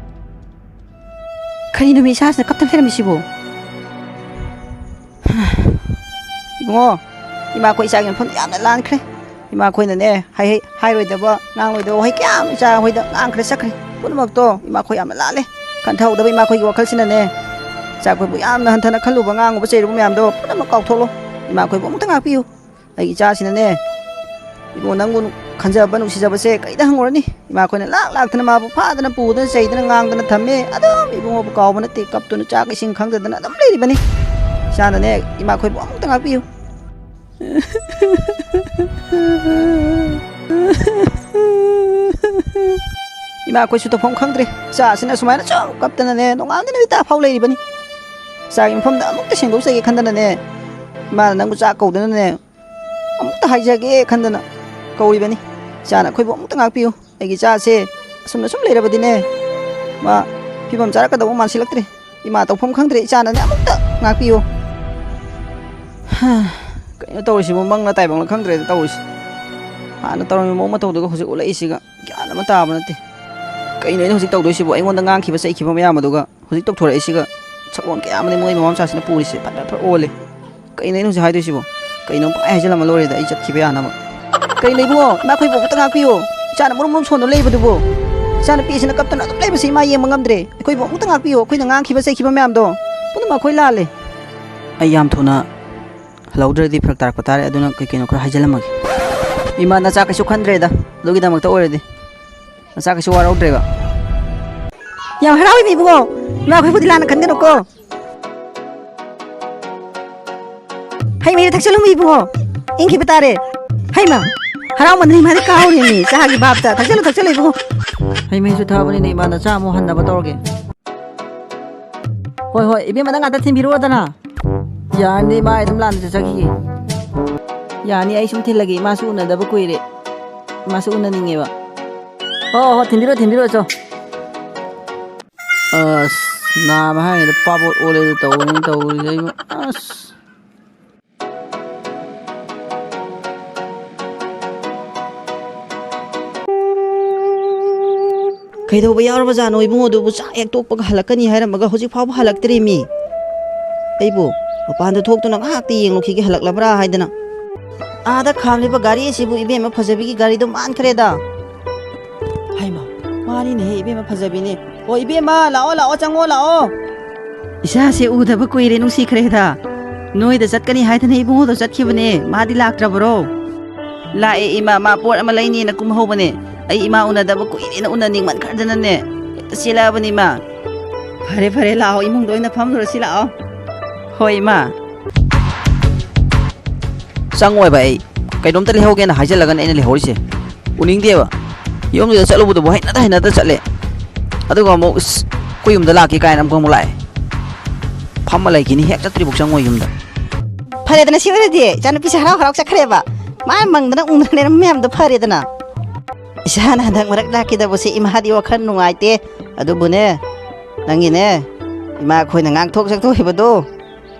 ꯀꯔꯤꯅꯣ ꯃꯤ ꯏꯁꯥꯁꯤꯅ ꯀꯞꯇꯅ ꯂꯩꯔꯝꯃꯤꯁꯤꯕꯨ? ꯏꯕꯨꯡꯉꯣ, ꯏꯃꯥꯈꯣꯏ ꯏꯆꯥꯒꯤ ꯃꯐꯝꯗ ꯌꯥꯝꯅ ꯂꯥꯟꯈ꯭ꯔꯦ꯫ ꯏꯃꯥꯈꯣꯏꯅꯅꯦ, ꯍꯥꯏ-, ꯍꯥꯏ-, ꯍꯥꯏꯔꯣꯏꯗꯕ, ꯉꯥꯡꯂꯣꯏꯗꯕ ꯋꯥꯍꯩ ꯀꯌꯥ ꯑꯃ ꯏꯆꯥꯈꯣꯏꯗ ꯉꯥꯡꯈ꯭ꯔꯦ ꯆꯠꯈ꯭ꯔꯦ꯫ ꯄꯨꯝꯅꯃꯛꯇꯣ ꯏꯃꯥꯈꯣꯏ ꯌꯥꯝꯅ ꯂꯥꯜꯂꯦ꯫ ꯈꯟꯊꯍꯧꯗꯕ ꯏꯃꯥꯈꯣꯏꯒꯤ ꯋꯥꯈꯜꯁꯤꯅꯅꯦ, ꯏꯆꯥꯈꯣꯏꯕꯨ ꯌꯥꯝꯅ ꯍꯟꯊꯅ ꯈꯜꯂꯨꯕ, ꯉꯥꯡꯉꯨꯕ ꯆꯩꯔꯨꯕ ꯃꯌꯥꯝꯗꯣ ꯄꯨꯝꯅꯃꯛ ꯀꯥꯎꯊꯣꯛꯂꯣ꯫ ꯏꯃꯥꯈꯣꯏꯕꯨ ꯑꯃꯨꯛꯇ ꯉꯥꯛꯄꯤꯌꯨ꯫ ꯑꯩꯒꯤ ꯏꯆꯥꯁꯤꯅꯅꯦ, ꯏꯕꯨꯡꯉꯣ, ꯅꯪꯕꯨ ꯈꯟꯖꯕ, ꯅꯨꯡꯁꯤꯖꯕꯁꯦ ꯀꯩꯗ ꯍꯪꯉꯨꯔꯅꯤ? ꯏꯃꯥꯈꯣꯏꯅ ꯂꯥꯛ ꯂꯥꯛꯇꯅ ꯃꯥꯕꯨ ꯐꯥꯗꯅ, ꯄꯨꯗꯅ, ꯆꯩꯗꯅ, ꯉꯥꯡꯗꯅ ꯊꯝꯃꯦ꯫ ꯑꯗꯨꯝ ꯏꯕꯨꯡꯉꯣꯕꯨ ꯀꯥꯎꯕ ꯅꯠꯇꯦ, ꯀꯞꯇꯨꯅ ꯆꯥꯛ ꯏꯁꯤꯡ ꯈꯪꯗꯗꯅ ꯑꯗꯨꯝ ꯂꯩꯔꯤꯕꯅꯤ꯫ ꯏꯆꯥꯅꯅꯦ, ꯏꯃꯥꯈꯣꯏꯕꯨ ꯑꯃꯨꯛꯇ ꯉꯥꯛꯄꯤꯌꯨ꯫ ꯏꯃꯥꯈꯣꯏꯁꯨ ꯇꯧꯐꯝ ꯈꯪꯗ꯭ꯔꯦ꯫ ꯏꯆꯥꯁꯤꯅ ꯁꯨꯃꯥꯏꯅ ꯁꯨꯝ ꯀꯞꯇꯅꯅꯦ, ꯅꯣꯡꯉꯥꯟꯕꯗꯩ ꯅꯨꯃꯤꯠ ꯇꯥꯐꯥꯎ ꯂꯩꯔꯤꯕꯅꯤ꯫ ꯏꯆꯥꯒꯤ ꯃꯐꯝꯗ ꯑꯃꯨꯛꯇ ꯁꯦꯡꯗꯣꯛꯆꯒꯦ ꯈꯟꯗꯅꯅꯦ, ꯏꯃꯥꯅ ꯅꯪꯕꯨ ꯆꯥꯛ ꯀꯧꯗꯅꯅꯦ, ꯑꯃꯨꯛꯇ ꯍꯥꯏꯖꯒꯦ ꯈꯟꯗꯅ ꯀꯧꯔꯤꯕꯅꯤ꯫ ꯏꯆꯥꯅ ꯑꯩꯈꯣꯏꯕꯨ ꯑꯃꯨꯛꯇ ꯉꯥꯛꯄꯤꯌꯨ꯫ ꯑꯩꯒꯤ ꯏꯆꯥꯁꯦ ꯑꯁꯨꯝꯅ ꯁꯨꯝ ꯂꯩꯔꯕꯗꯤꯅꯦ, ꯃꯥ ꯐꯤꯕꯝ ꯆꯥꯔꯛꯀꯗꯧꯕ ꯃꯥꯟꯁꯤꯜꯂꯛꯇ꯭ꯔꯦ꯫ ꯏꯃꯥ ꯇꯧꯐꯝ ꯈꯪꯗ꯭ꯔꯦ꯫ ꯏꯆꯥꯅꯅꯦ ꯑꯃꯨꯛꯇ ꯉꯥꯛꯄꯤꯌꯨ꯫ ꯍꯥ, ꯀꯩꯅꯣ ꯇꯧꯔꯤꯁꯤꯕꯨ? ꯃꯪꯂ ꯇꯥꯏꯕꯪꯂ ꯈꯪꯗ꯭ꯔꯦꯗ ꯇꯧꯔꯤꯁꯤ꯫ ꯍꯥꯟꯅ ꯇꯧꯔꯝꯃꯤꯕ ꯃꯑꯣꯡ ꯃꯇꯧꯗꯨꯒ ꯍꯧꯖꯤꯛ ꯎꯠꯂꯛꯏꯁꯤꯒ ꯒ꯭ꯌꯥꯟ ꯑꯃ ꯇꯥꯕ ꯅꯠꯇꯦ꯫ ꯀꯩꯅꯣ ꯑꯩꯅ ꯍꯧꯖꯤꯛ ꯇꯧꯗꯣꯏꯁꯤꯕꯨ? ꯑꯩꯉꯣꯟꯗ ꯉꯥꯡꯈꯤꯕ ꯆꯩꯈꯤꯕ ꯃꯌꯥꯝ ꯑꯗꯨꯒ ꯍꯧꯖꯤꯛ ꯇꯧꯊꯣꯔꯛꯏꯁꯤꯒ ꯁꯛꯂꯣꯟ ꯀꯌꯥ ꯑꯃꯅꯤ ꯃꯣꯏ ꯃꯃꯥ ꯃꯆꯥꯁꯤꯅ ꯄꯨꯔꯤꯁꯦ꯫ ꯐꯠ ꯐꯠ ꯐꯠ ꯑꯣꯜꯂꯦ꯫ ꯀꯩꯅꯣ ꯑꯩꯅ ꯍꯧꯖꯤꯛ ꯍꯥꯏꯗꯣꯏꯁꯤꯕꯣ? ꯀꯩꯅꯣꯝ ꯄꯪꯍꯥꯏ ꯍꯥꯏꯖꯜꯂꯝꯃ ꯂꯣꯏꯔꯦꯗ, ꯑꯩ ꯆꯠꯈꯤꯕ ꯌꯥꯅꯕ꯫ ꯀꯩꯅꯣ ꯏꯕꯨꯡꯉꯣ, ꯏꯃꯥ, ꯑꯩꯈꯣꯏꯕꯨ ꯑꯃꯨꯛꯇ ꯉꯥꯛꯄꯤꯌꯨ꯫ ꯏꯆꯥꯅ ꯃꯔꯨꯝ ꯃꯔꯨꯝ ꯁꯣꯟꯗꯨꯅ ꯂꯩꯕꯗꯨꯕꯨ, ꯏꯆꯥꯅꯨꯄꯤꯁꯤꯅ ꯀꯞꯇꯅ ꯑꯗꯨꯝ ꯂꯩꯕꯁꯤ ꯏꯃꯥ ꯌꯦꯡꯕ ꯉꯝꯗ꯭ꯔꯦ꯫ ꯑꯩꯈꯣꯏꯕꯨ ꯑꯃꯨꯛꯇ ꯉꯥꯛꯄꯤꯌꯨ, ꯑꯩꯈꯣꯏꯅ ꯉꯥꯡꯈꯤꯕ ꯆꯩꯈꯤꯕ ꯃꯌꯥꯝꯗꯣ ꯄꯨꯝꯅꯃꯛ ꯑꯩꯈꯣꯏ ꯂꯥꯜꯂꯦ꯫ ꯑꯩ ꯌꯥꯝ ꯊꯨꯅ ꯍꯜꯍꯧꯗ꯭ꯔꯗꯤ ꯐꯔꯛ ꯇꯥꯔꯛꯄ ꯇꯥꯔꯦ, ꯑꯗꯨꯅ ꯀꯩ ꯀꯩꯅꯣ ꯈꯔ ꯍꯥꯏꯖꯜꯂꯝꯃꯒꯦ꯫ ꯏꯃꯥ, ꯅꯆꯥ ꯀꯩꯁꯨ ꯈꯟꯗ꯭ꯔꯦꯗ, ꯑꯗꯨꯒꯤꯗꯃꯛꯇ ꯑꯣꯏꯔꯗꯤ꯫ ꯅꯆꯥ ꯀꯩꯁꯨ ꯋꯥꯔꯧꯗ꯭ꯔꯦꯕ꯫ ꯌꯥꯝ ꯍꯔꯥꯎꯏꯅꯦ ꯏꯕꯨꯡꯉꯣ꯫ ꯏꯃꯥ, ꯑꯩꯈꯣꯏꯕꯨꯗꯤ ꯂꯥꯟꯅ ꯈꯟꯒꯅꯨꯀꯣ꯫ ꯍꯩ ꯃꯍꯤꯗ ꯊꯛꯆꯜꯂꯨ ꯏꯕꯨꯡꯉꯣ, ꯏꯪꯈꯤꯕ ꯇꯥꯔꯦ꯫ ꯍꯩꯃ, ꯍꯔꯥꯎꯃꯟꯗꯅ ꯏꯃꯥꯗꯤ ꯀꯥꯎꯔꯦꯅꯦ ꯆꯥꯒꯤ ꯚꯥꯞꯇ꯫ ꯊꯛꯆꯜꯂꯨ, ꯊꯛꯆꯜꯂꯨ ꯏꯕꯨꯡꯉꯣ꯫ ꯍꯩ ꯃꯍꯤꯁꯨ ꯊꯛꯑꯕꯅꯤꯅ ꯏꯃꯥ, ꯅꯆꯥ ꯑꯃꯨꯛ ꯍꯟꯅꯕ ꯇꯧꯔꯒꯦ꯫ ꯍꯣꯏ, ꯍꯣꯏ, ꯏꯕꯦꯝꯃ, ꯅꯪ ꯉꯥꯛꯇ ꯊꯤꯟꯕꯤꯔꯛꯑꯣꯗꯅ꯫ ꯌꯥꯔꯅꯤ, ꯏꯃꯥ, ꯑꯩ ꯑꯗꯨꯝ ꯂꯥꯟꯅ ꯆꯠꯆꯈꯤꯒꯦ꯫ ꯌꯥꯅꯤ, ꯑꯩ ꯁꯨꯝ ꯊꯤꯜꯂꯒꯦ, ꯏꯃꯥꯁꯨ ꯎꯅꯗꯕ ꯀꯨꯏꯔꯦ꯫ ꯏꯃꯥꯁꯨ ꯎꯅꯅꯤꯡꯉꯦꯕ꯫ ꯍꯣ, ꯍꯣ, ꯊꯤꯟꯕꯤꯔꯣ, ꯊꯤꯟꯕꯤꯔꯣ, ꯆꯣ꯫ ꯑꯁ, ꯅꯥꯕ ꯍꯥꯏꯔꯤꯉꯩꯗ ꯄꯥꯕꯣꯠ ꯑꯣꯜꯂꯦꯗ ꯇꯧꯕꯅꯤ ꯇꯧꯔꯤꯁꯦ ꯑꯩꯕꯨ꯫ ꯑꯁ꯫ ꯀꯩꯗꯧꯕ ꯌꯥꯎꯔꯕꯖꯥꯠꯅꯣ ꯏꯕꯨꯡꯉꯣꯗꯨꯕꯨ? ꯆꯥꯛ ꯍꯦꯛ ꯇꯣꯛꯄꯒ ꯍꯜꯂꯛꯀꯅꯤ ꯍꯥꯏꯔꯝꯃꯒ ꯍꯧꯖꯤꯛ ꯐꯥꯎꯕ ꯍꯜꯂꯛꯇ꯭ꯔꯤꯃꯤ꯫ ꯑꯩꯕꯨ ꯃꯄꯥꯟꯗ ꯊꯣꯛꯇꯨꯅ ꯉꯥꯏꯍꯥꯛꯇ ꯌꯦꯡꯂꯨꯈꯤꯒꯦ, ꯍꯜꯂꯛꯂꯕ꯭ꯔꯥ ꯍꯥꯏꯗꯅ꯫ ꯑꯥꯗ ꯈꯥꯝꯂꯤꯕ ꯒꯥꯔꯤ ꯑꯁꯤꯕꯨ ꯏꯕꯦꯝꯃ ꯐꯖꯕꯤꯒꯤ ꯒꯥꯔꯤꯗꯣ ꯃꯥꯟꯈ꯭ꯔꯦꯗ꯫ ꯍꯩꯃꯥ, ꯃꯥꯅꯤꯅꯦꯍꯦ, ꯏꯕꯦꯝꯃ ꯐꯖꯕꯤꯅꯦ꯫ ꯑꯣ, ꯏꯕꯦꯝꯃ, ꯂꯥꯛꯑꯣ, ꯂꯥꯛꯑꯣ, ꯆꯪꯉꯣ, ꯂꯥꯛꯑꯣ꯫ ꯏꯆꯥꯁꯦ ꯎꯗꯕ ꯀꯨꯏꯔꯦ, ꯅꯨꯡꯁꯤꯈ꯭ꯔꯦꯗ꯫ ꯅꯣꯏꯗ ꯆꯠꯀꯅꯤ ꯍꯥꯏꯗꯅ ꯏꯕꯨꯡꯉꯣꯗꯣ ꯆꯠꯈꯤꯕꯅꯦ, ꯃꯥꯗꯤ ꯂꯥꯛꯇ꯭ꯔꯕꯔꯣ? ꯂꯥꯛꯑꯦ ꯏꯃꯥ, ꯃꯥ ꯄꯣꯠ ꯑꯃ ꯂꯩꯅꯦꯅ ꯀꯨꯝꯍꯧꯕꯅꯦ꯫ ꯑꯩ ꯏꯃꯥ ꯎꯅꯗꯕ ꯀꯨꯏꯔꯦꯅ, ꯎꯅꯅꯤꯡꯃꯟꯈ꯭ꯔꯗꯅꯅꯦ ꯍꯦꯛꯇ ꯆꯦꯜꯂꯛꯑꯕꯅꯤ ꯏꯃꯥ꯫ ꯐꯔꯦ, ꯐꯔꯦ, ꯂꯥꯛꯑꯣ, ꯏꯃꯨꯡꯗ ꯑꯣꯏꯅ ꯐꯝꯂꯨꯔꯁꯤ ꯂꯥꯛꯑꯣ꯫ ꯍꯣꯏ ꯏꯃꯥ꯫ ꯆꯪꯉꯣꯏꯕ ꯑꯩ꯫ ꯀꯩꯅꯣꯝꯇ ꯂꯩꯍꯧꯒꯦꯅ ꯍꯥꯏꯖꯤꯜꯂꯒꯅꯦ ꯑꯩꯅ ꯂꯩꯍꯧꯔꯤꯁꯦ꯫ ꯎꯅꯤꯡꯗꯦꯕ꯫ ꯌꯨꯝꯗꯨꯗ ꯆꯠꯂꯨꯕꯗꯨꯕꯨ ꯍꯩꯅꯗ ꯍꯩꯅꯗ ꯆꯠꯂꯦ꯫ ꯑꯗꯨꯒ ꯑꯃꯨꯛ, "ꯏꯁ, ꯑꯩꯈꯣꯏ ꯌꯨꯝꯗ ꯂꯥꯛꯀꯦ" ꯀꯥꯏꯅ ꯑꯃꯨꯛ ꯑꯃꯨꯛ ꯂꯥꯛꯑꯦ꯫ ꯐꯝꯃ ꯂꯩꯈꯤꯅꯤ, ꯍꯦꯛ ꯆꯠꯇ꯭ꯔꯤꯐꯥꯎ ꯆꯪꯉꯣꯏ ꯌꯨꯝꯗ꯫ ꯐꯔꯦꯗꯅ ꯁꯤ ꯑꯣꯏꯔꯗꯤ ꯏꯆꯥꯅꯨꯄꯤꯁꯦ ꯍꯔꯥꯎ ꯍꯔꯥꯎ ꯆꯠꯈ꯭ꯔꯦꯕ꯫ ꯃꯥ ꯃꯪꯗꯅ ꯎꯪꯗꯅ ꯂꯩꯔꯝꯕ ꯃꯌꯥꯝꯗꯣ ꯐꯔꯦꯗꯅ꯫ ꯏꯁꯥꯅ ꯍꯟꯗꯛ ꯃꯔꯛ ꯂꯥꯛꯈꯤꯗꯕꯁꯦ ꯏꯃꯥꯗꯤ ꯋꯥꯈꯜ ꯅꯨꯡꯉꯥꯏꯇꯦ꯫ ꯑꯗꯨꯕꯨꯅꯦ, ꯅꯪꯒꯤꯅꯦ, ꯏꯃꯥ ꯑꯩꯈꯣꯏꯅ ꯉꯥꯡꯊꯣꯛ ꯁꯛꯇꯣꯛꯈꯤꯕꯗꯣ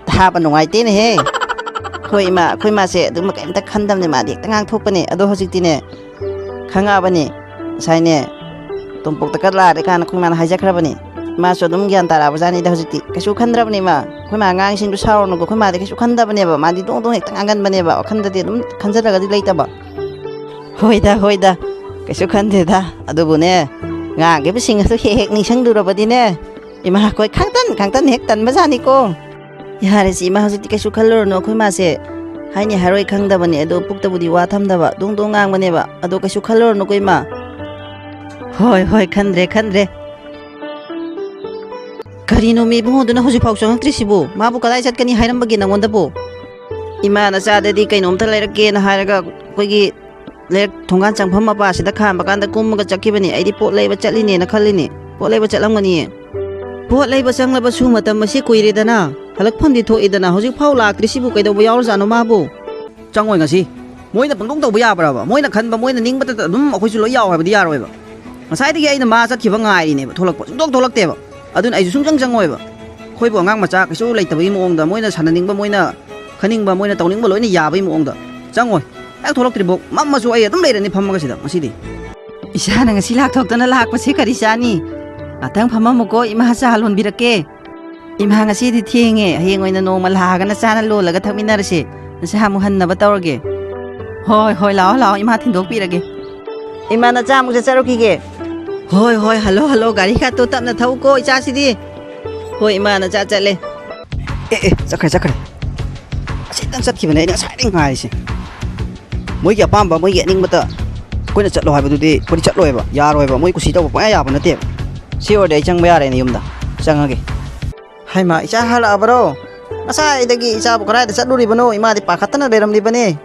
ꯊꯥꯕ ꯅꯨꯡꯉꯥꯏꯇꯦꯅꯦꯍꯦ꯫ ꯑꯩꯈꯣꯏ ꯏꯃꯥ, ꯑꯩꯈꯣꯏ ꯏꯃꯥꯁꯦ ꯑꯗꯨꯝ ꯀꯩꯝꯇ ꯈꯟꯗꯕꯅꯦ, ꯃꯥꯗꯤ ꯍꯦꯛꯇ ꯉꯥꯡꯊꯣꯛꯄꯅꯦ꯫ ꯑꯗꯣ ꯍꯧꯖꯤꯛꯇꯤꯅꯦ, ꯈꯪꯉꯛꯑꯕꯅꯤ꯫ ꯉꯁꯥꯏꯅꯦ, ꯇꯣꯝꯄꯣꯛꯇ ꯀꯠ ꯂꯥꯛꯑꯦ ꯀꯥꯏꯅ ꯑꯩꯈꯣꯏ ꯃꯥꯅ ꯍꯥꯏꯖꯈ꯭ꯔꯕꯅꯤ꯫ ꯃꯥꯁꯨ ꯑꯗꯨꯝ ꯒ꯭ꯌꯥꯟ ꯇꯥꯔꯛꯑꯕ ꯖꯥꯠꯅꯤꯗ ꯍꯧꯖꯤꯛꯇꯤ꯫ ꯀꯩꯁꯨ ꯈꯟꯗ꯭ꯔꯕꯅꯤ ꯃꯥ꯫ ꯑꯩꯈꯣꯏ ꯃꯥ ꯑꯉꯥꯡꯁꯤꯡꯗꯨ ꯁꯥꯎꯔꯅꯨꯀꯣ, ꯑꯩꯈꯣꯏ ꯃꯥꯗꯤ ꯀꯩꯁꯨ ꯈꯟꯗꯕꯅꯦꯕ꯫ ꯃꯥꯗꯤ ꯗꯣꯡ ꯗꯣꯡ ꯍꯦꯛꯇ ꯉꯥꯡꯒꯟꯕꯅꯦꯕ꯫ ꯋꯥꯈꯟꯗꯗꯤ ꯑꯗꯨꯝ ꯈꯟꯖꯜꯂꯒꯗꯤ ꯂꯩꯇꯕ꯫ ꯍꯣꯏꯗ, ꯍꯣꯏꯗ, ꯀꯩꯁꯨ ꯈꯟꯗꯦꯗ꯫ ꯑꯗꯨꯕꯨꯅꯦ, ꯉꯥꯡꯈꯤꯕꯁꯤꯡ ꯑꯗꯨ ꯍꯦꯛ ꯍꯦꯛ ꯅꯤꯡꯁꯤꯡꯂꯨꯔꯕꯗꯤꯅꯦ, ꯏꯃꯥ ꯑꯩꯈꯣꯏ ꯈꯪꯇꯟ ꯈꯪꯇꯟ ꯍꯦꯛ ꯇꯟꯕꯖꯥꯠꯅꯤꯀꯣ꯫ ꯌꯥꯔꯦꯁꯦ ꯏꯃꯥ, ꯍꯧꯖꯤꯛꯇꯤ ꯀꯩꯁꯨ ꯈꯜꯂꯨꯔꯅꯨ꯫ ꯑꯩꯈꯣꯏ ꯃꯥꯁꯦ ꯍꯥꯏꯅꯤ ꯍꯥꯏꯔꯣꯏ ꯈꯪꯗꯕꯅꯦ, ꯑꯗꯣ ꯄꯨꯛꯇꯕꯨꯗꯤ ꯋꯥ ꯊꯝꯗꯕ, ꯗꯣꯡ ꯗꯣꯡ ꯉꯥꯡꯕꯅꯦꯕ꯫ ꯑꯗꯣ ꯀꯩꯁꯨ ꯈꯜꯂꯨꯔꯅꯨꯀꯣ ꯏꯃꯥ꯫ ꯍꯣꯏ, ꯍꯣꯏ, ꯈꯟꯗ꯭ꯔꯦ, ꯈꯟꯗ꯭ꯔꯦ꯫ ꯀꯔꯤꯅꯣ ꯃꯤ ꯏꯕꯨꯡꯉꯣꯗꯨꯅ ꯍꯧꯖꯤꯛꯐꯥꯎ ꯆꯪꯉꯛꯇ꯭ꯔꯤꯁꯤꯕꯨ? ꯃꯥꯕꯨ ꯀꯗꯥꯏ ꯆꯠꯀꯅꯤ ꯍꯥꯏꯔꯝꯕꯒꯦ ꯅꯉꯣꯟꯗꯕꯨ? ꯏꯃꯥ ꯅꯆꯥꯗꯗꯤ ꯀꯩꯅꯣꯝꯇ ꯂꯩꯔꯛꯀꯦꯅ ꯍꯥꯏꯔꯒ ꯑꯩꯈꯣꯏꯒꯤ ꯂꯩꯔꯛ ꯊꯣꯡꯒꯥꯟ ꯆꯪꯐꯝ ꯃꯄꯥꯁꯤꯗ ꯈꯥꯝꯕ ꯀꯥꯟꯗ ꯀꯨꯝꯃꯒ ꯆꯠꯈꯤꯕꯅꯤ꯫ ꯑꯩꯗꯤ ꯄꯣꯠ ꯂꯩꯕ ꯆꯠꯂꯤꯅꯦꯅ ꯈꯜꯂꯤꯅꯤ꯫ ꯄꯣꯠ ꯂꯩꯕ ꯆꯠꯂꯝꯒꯅꯤꯌꯦ꯫ ꯄꯣꯠ ꯂꯩꯕ ꯆꯪꯂꯕꯁꯨ ꯃꯇꯝ ꯑꯁꯤ ꯀꯨꯏꯔꯦꯗꯅ, ꯍꯜꯂꯛꯐꯝꯗꯤ ꯊꯣꯛꯏꯗꯅ, ꯍꯧꯖꯤꯛꯐꯥꯎ ꯂꯥꯛꯇ꯭ꯔꯤꯁꯤꯕꯨ ꯀꯩꯗꯧꯕ ꯌꯥꯎꯔꯖꯥꯠꯅꯣ ꯃꯥꯕꯨ? ꯆꯪꯉꯣꯏ ꯉꯁꯤ꯫ ꯃꯣꯏꯅ ꯄꯪꯇꯧ ꯇꯧꯕ ꯌꯥꯕ꯭ꯔꯕ? ꯃꯣꯏꯅ ꯈꯟꯕ, ꯃꯣꯏꯅ ꯅꯤꯡꯕꯇ ꯑꯗꯨꯝ ꯑꯩꯈꯣꯏꯁꯨ ꯂꯣꯏ ꯌꯥꯎ ꯍꯥꯏꯕꯗꯤ ꯌꯥꯔꯣꯏꯕ꯫ ꯉꯁꯥꯏꯗꯒꯤ ꯑꯩꯅ ꯃꯥ ꯆꯠꯈꯤꯕ ꯉꯥꯏꯔꯤꯅꯦꯕ, ꯊꯣꯛꯂꯛꯄ ꯁꯨꯡꯊꯣꯛ ꯊꯣꯛꯂꯛꯇꯦꯕ꯫ ꯑꯗꯨꯅ ꯑꯩꯁꯨ ꯁꯨꯡꯆꯪ ꯆꯪꯉꯣꯏꯕ꯫ ꯑꯩꯈꯣꯏꯕꯨ ꯑꯉꯥꯡ ꯃꯆꯥ ꯀꯩꯁꯨ ꯂꯩꯇꯕꯒꯤ ꯃꯑꯣꯡꯗ, ꯃꯣꯏꯅ ꯁꯥꯟꯅꯅꯤꯡꯕ, ꯃꯣꯏꯅ ꯈꯟꯅꯤꯡꯕ, ꯃꯣꯏꯅ ꯇꯧꯅꯤꯡꯕ ꯂꯣꯏꯅ ꯌꯥꯕꯒꯤ ꯃꯑꯣꯡꯗ ꯆꯪꯉꯣꯏ꯫ ꯍꯦꯛ ꯊꯣꯛꯂꯛꯇ꯭ꯔꯤꯐꯥꯎ ꯃꯝꯃꯁꯨ ꯑꯩ ꯑꯗꯨꯝ ꯂꯩꯔꯅꯤ ꯐꯝꯃꯒ ꯁꯤꯗ ꯉꯁꯤꯗꯤ꯫ ꯏꯁꯥꯅ ꯉꯁꯤ ꯂꯥꯛꯊꯣꯛꯇꯅ ꯂꯥꯛꯄꯁꯦ ꯀꯔꯤ ꯆꯥꯅꯤ? ꯉꯥꯛꯇꯪ ꯐꯝꯃꯝꯃꯨꯀꯣ, ꯏꯃꯥ ꯆꯥ ꯂꯣꯟꯕꯤꯔꯛꯀꯦ꯫ ꯏꯃꯥ, ꯉꯁꯤꯗꯤ ꯊꯦꯡꯉꯦ, ꯍꯌꯦꯡ ꯑꯣꯏꯅ ꯅꯣꯡꯃ ꯂꯥꯛꯑꯒ ꯅꯆꯥꯅ ꯂꯣꯜꯂꯒ ꯊꯛꯃꯤꯟꯅꯔꯁꯦ꯫ ꯅꯁꯥ ꯑꯃꯨꯛ ꯍꯟꯅꯕ ꯇꯧꯔꯒꯦ꯫ ꯍꯣꯏ, ꯍꯣꯏ, ꯂꯥꯛꯑꯣ, ꯂꯥꯛꯑꯣ, ꯏꯃꯥ ꯊꯤꯟꯗꯣꯛꯄꯤꯔꯒꯦ꯫ ꯏꯃꯥ, ꯅꯆꯥ ꯑꯃꯨꯛ ꯆꯠꯆꯔꯨꯈꯤꯒꯦ꯫ ꯍꯣꯏ, ꯍꯣꯏ, ꯍꯜꯂꯣ, ꯍꯜꯂꯣ, ꯒꯥꯔꯤ ꯈꯥꯠꯇꯣ ꯇꯞꯅ ꯊꯧꯀꯣ, ꯏꯆꯥꯁꯤꯗꯤ꯫ ꯍꯣꯏ, ꯏꯃꯥ, ꯅꯆꯥ ꯆꯠꯂꯦ꯫ ꯑꯦ, ꯑꯦ, ꯆꯠꯈ꯭ꯔꯦ, ꯆꯠꯈ꯭ꯔꯦ꯫ ꯑꯁꯤꯗꯪ ꯆꯠꯈꯤꯕꯅꯦ ꯑꯩꯅ ꯉꯁꯥꯏꯗꯩ ꯉꯥꯏꯔꯤꯁꯦ꯫ ꯃꯣꯏꯒꯤ ꯑꯄꯥꯝꯕ, ꯃꯣꯏꯒꯤ ꯑꯅꯤꯡꯕꯇ ꯑꯩꯈꯣꯏꯅ ꯆꯠꯂꯣ ꯍꯥꯏꯕꯗꯨꯗꯤ ꯑꯩꯈꯣꯏꯗꯤ ꯆꯠꯂꯣꯏꯕ, ꯌꯥꯔꯣꯏꯕ, ꯃꯣꯏ ꯀꯨꯁꯤ ꯇꯧꯕ ꯄꯪꯌꯥ ꯌꯥꯕ ꯅꯠꯇꯦꯕ꯫ ꯁꯤ ꯑꯣꯏꯔꯗꯤ ꯑꯩ ꯆꯪꯕ ꯌꯥꯔꯦꯅꯦ ꯌꯨꯝꯗ, ꯆꯪꯉꯒꯦ꯫ ꯍꯩꯃꯥ, ꯏꯆꯥ ꯍꯜꯂꯛꯑꯕꯔꯣ? ꯉꯁꯥꯏꯗꯒꯤ ꯏꯆꯥꯕꯨ ꯀꯗꯥꯏꯗ ꯆꯠꯂꯨꯔꯤꯕꯅꯣ? ꯏꯃꯥꯗꯤ ꯄꯥꯈꯠꯇꯅ ꯂꯩꯔꯝꯂꯤꯕꯅꯦ꯫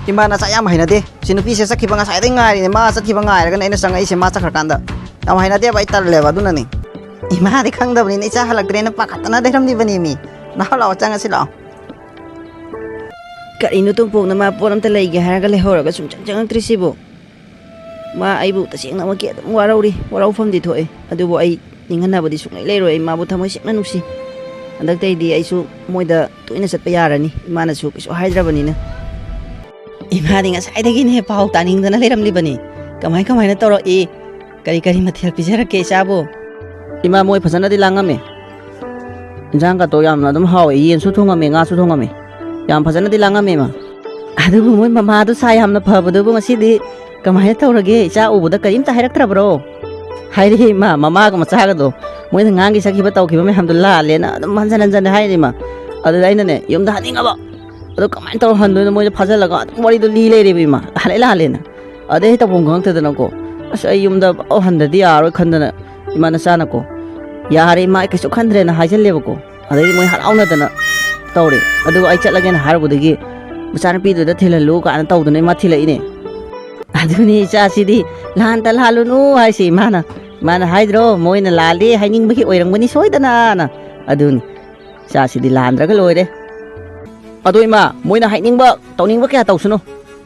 ꯏꯃꯥ, ꯅꯆꯥ ꯌꯥꯝ ꯍꯩꯅꯗꯦ꯫ ꯁꯤ ꯅꯨꯄꯤꯁꯦ ꯆꯠꯈꯤꯕ ꯉꯁꯥꯏꯗꯩ ꯉꯥꯏꯔꯤꯅꯦ꯫ ꯃꯥ ꯆꯠꯈꯤꯕ ꯉꯥꯏꯔꯒꯅꯦ ꯑꯩꯅ ꯆꯪꯉꯛꯏꯁꯦ, ꯃꯥ ꯆꯠꯈ꯭ꯔꯀꯥꯟꯗ꯫ ꯌꯥꯝ ꯍꯩꯅꯗꯦꯕ, ꯑꯩ ꯇꯜꯂꯦꯕ, ꯑꯗꯨꯅꯅꯦ꯫ ꯏꯃꯥꯗꯤ ꯈꯪꯗꯕꯅꯤꯅ ꯏꯆꯥ ꯍꯜꯂꯛꯇ꯭ꯔꯦꯅ ꯄꯥꯈꯠꯇꯅ ꯂꯩꯔꯝꯂꯤꯕꯅꯦꯃꯤ꯫ ꯂꯥꯛꯑꯣ, ꯂꯥꯛꯑꯣ, ꯆꯪꯉꯁꯤ ꯂꯥꯛꯑꯣ꯫ ꯀꯔꯤꯅꯣ ꯇꯣꯝꯄꯣꯛꯅ ꯃꯥ ꯄꯣꯠ ꯑꯝꯇ ꯂꯩꯒꯦ ꯍꯥꯏꯔꯒ ꯂꯩꯍꯧꯔꯒ ꯁꯨꯝ ꯆꯪ ꯆꯪꯉꯛꯇ꯭ꯔꯤꯁꯤꯕꯣ? ꯃꯥ ꯑꯩꯕꯨ ꯇꯁꯦꯡꯅꯃꯛꯀꯤ ꯑꯗꯨꯝ ꯋꯥꯔꯧꯔꯤ, ꯋꯥꯔꯧꯐꯝꯗꯤ ꯊꯣꯛꯑꯦ, ꯑꯗꯨꯕꯨ ꯑꯩ ꯅꯤꯡꯍꯟꯅꯕꯗꯤ ꯁꯨꯡꯂꯩ ꯂꯩꯔꯣꯏ꯫ ꯑꯩ ꯃꯥꯕꯨ ꯊꯃꯣꯏ ꯁꯦꯡꯅ ꯅꯨꯡꯁꯤ꯫ ꯍꯟꯗꯛꯇꯩꯗꯤ ꯑꯩꯁꯨ ꯃꯣꯏꯗ ꯇꯣꯏꯅ ꯆꯠꯄ ꯌꯥꯔꯅꯤ, ꯏꯃꯥꯅꯁꯨ ꯀꯩꯁꯨ ꯍꯥꯏꯗ꯭ꯔꯕꯅꯤꯅ꯫ ꯏꯃꯥꯗꯤ ꯉꯁꯥꯏꯗꯒꯤꯅꯦ ꯄꯥꯎ ꯇꯥꯅꯤꯡꯗꯅ ꯂꯩꯔꯝꯂꯤꯕꯅꯤ꯫ ꯀꯃꯥꯏ ꯀꯃꯥꯏꯅ ꯇꯧꯔꯛꯏ? ꯀꯔꯤ ꯀꯔꯤ ꯃꯊꯦꯜ ꯄꯤꯖꯔꯛꯀꯦ ꯏꯆꯥꯕꯨ? ꯏꯃꯥ, ꯃꯣꯏ ꯐꯖꯅꯗꯤ ꯂꯥꯡꯉꯝꯃꯦ꯫ ꯏꯟꯖꯥꯡꯒꯇꯣ ꯌꯥꯝꯅ ꯑꯗꯨꯝ ꯍꯥꯎꯋꯦ꯫ ꯌꯦꯟꯁꯨ ꯊꯣꯡꯉꯝꯃꯦ, ꯉꯥꯁꯨ ꯊꯣꯡꯉꯝꯃꯦ꯫ ꯌꯥꯝ ꯐꯖꯅꯗꯤ ꯂꯥꯡꯉꯝꯃꯦ, ꯏꯃꯥ꯫ ꯑꯗꯨꯕꯨ ꯃꯣꯏ ꯃꯃꯥꯗꯣ ꯁꯥ ꯌꯥꯝꯅ ꯐꯕꯗꯨꯕꯨ ꯉꯁꯤꯗꯤ ꯀꯃꯥꯏꯅ ꯇꯧꯔꯒꯦ? ꯏꯆꯥ ꯎꯕꯗ ꯀꯔꯤꯝꯇ ꯍꯥꯏꯔꯛꯇ꯭ꯔꯕ꯭ꯔꯣ? ꯍꯥꯏꯔꯛꯑꯦ, ꯏꯃꯥ, ꯃꯃꯥꯒ ꯃꯆꯥꯒꯗꯣ ꯃꯣꯏꯅ ꯉꯥꯡꯈꯤ ꯁꯛꯈꯤꯕ ꯇꯧꯈꯤꯕ ꯃꯌꯥꯝꯗꯣ ꯂꯥꯜꯂꯦꯅ ꯑꯗꯨꯝ ꯍꯟꯖꯟ ꯍꯟꯖꯟ ꯍꯥꯏꯔꯦ, ꯏꯃꯥ꯫ ꯑꯗꯨꯗ ꯑꯩꯅꯅꯦ, ꯌꯨꯝꯗ ꯍꯟꯅꯤꯡꯉꯕ꯫ ꯑꯗꯣ ꯀꯃꯥꯏꯅ ꯇꯧꯔ ꯍꯟꯗꯣꯏꯅꯣ? ꯃꯣꯏꯗ ꯐꯥꯖꯤꯜꯂꯒ ꯑꯗꯨꯝ ꯋꯥꯔꯤꯗꯣ ꯂꯤ ꯂꯩꯔꯦꯕ, ꯏꯃꯥ꯫ ꯂꯥꯜꯂꯦ, ꯂꯥꯜꯂꯦꯅ꯫ ꯑꯗꯩ ꯑꯩ ꯇꯧꯐꯝ ꯈꯪꯉꯛꯇꯗꯅꯀꯣ, "ꯑꯁ, ꯑꯩ ꯌꯨꯝꯗ ꯄꯥꯎ ꯍꯟꯗꯗꯤ ꯌꯥꯔꯔꯣꯏ" ꯈꯟꯗꯅ ꯏꯃꯥ ꯅꯆꯥꯅꯀꯣ, "ꯌꯥꯔꯦ ꯏꯃꯥ, ꯑꯩ ꯀꯩꯁꯨ ꯈꯟꯗ꯭ꯔꯦꯅ" ꯍꯥꯏꯖꯜꯂꯦꯕꯀꯣ꯫ ꯑꯗꯩꯗꯤ ꯃꯣꯏ ꯍꯔꯥꯎꯅꯗꯅ ꯇꯧꯔꯦ꯫ ꯑꯗꯨꯒ ꯑꯩ ꯆꯠꯂꯒꯦꯅ ꯍꯥꯏꯔꯨꯕꯗꯒꯤ, "ꯃꯆꯥꯅꯨꯄꯤꯗꯨꯗ ꯊꯤꯜꯍꯜꯂꯨ" ꯀꯥꯏꯅ ꯇꯧꯗꯅ ꯏꯃꯥ ꯊꯤꯜꯂꯛꯏꯅꯦ꯫ ꯑꯗꯨꯅꯤ ꯏꯆꯥꯁꯤꯗꯤ ꯂꯥꯟꯇ ꯂꯥꯜꯂꯨꯅꯨ ꯍꯥꯏꯁꯦ ꯏꯃꯥꯅ꯫ ꯏꯃꯥꯅ ꯍꯥꯏꯗ꯭ꯔꯣ, ꯃꯣꯏꯅ ꯂꯥꯜꯂꯦ ꯍꯥꯏꯅꯤꯡꯕꯒꯤ ꯑꯣꯏꯔꯝꯒꯅꯤ ꯁꯣꯏꯗꯅꯅ꯫ ꯑꯗꯨꯅꯤ꯫ ꯏꯆꯥꯁꯤꯗꯤ ꯂꯥꯟꯗ꯭ꯔꯒ ꯂꯣꯏꯔꯦ꯫ ꯑꯗꯣ ꯏꯃꯥ, ꯃꯣꯏꯅ ꯍꯥꯏꯅꯤꯡꯕ ꯇꯧꯅꯤꯡꯕ ꯀꯌꯥ ꯇꯧꯁꯅꯨ꯫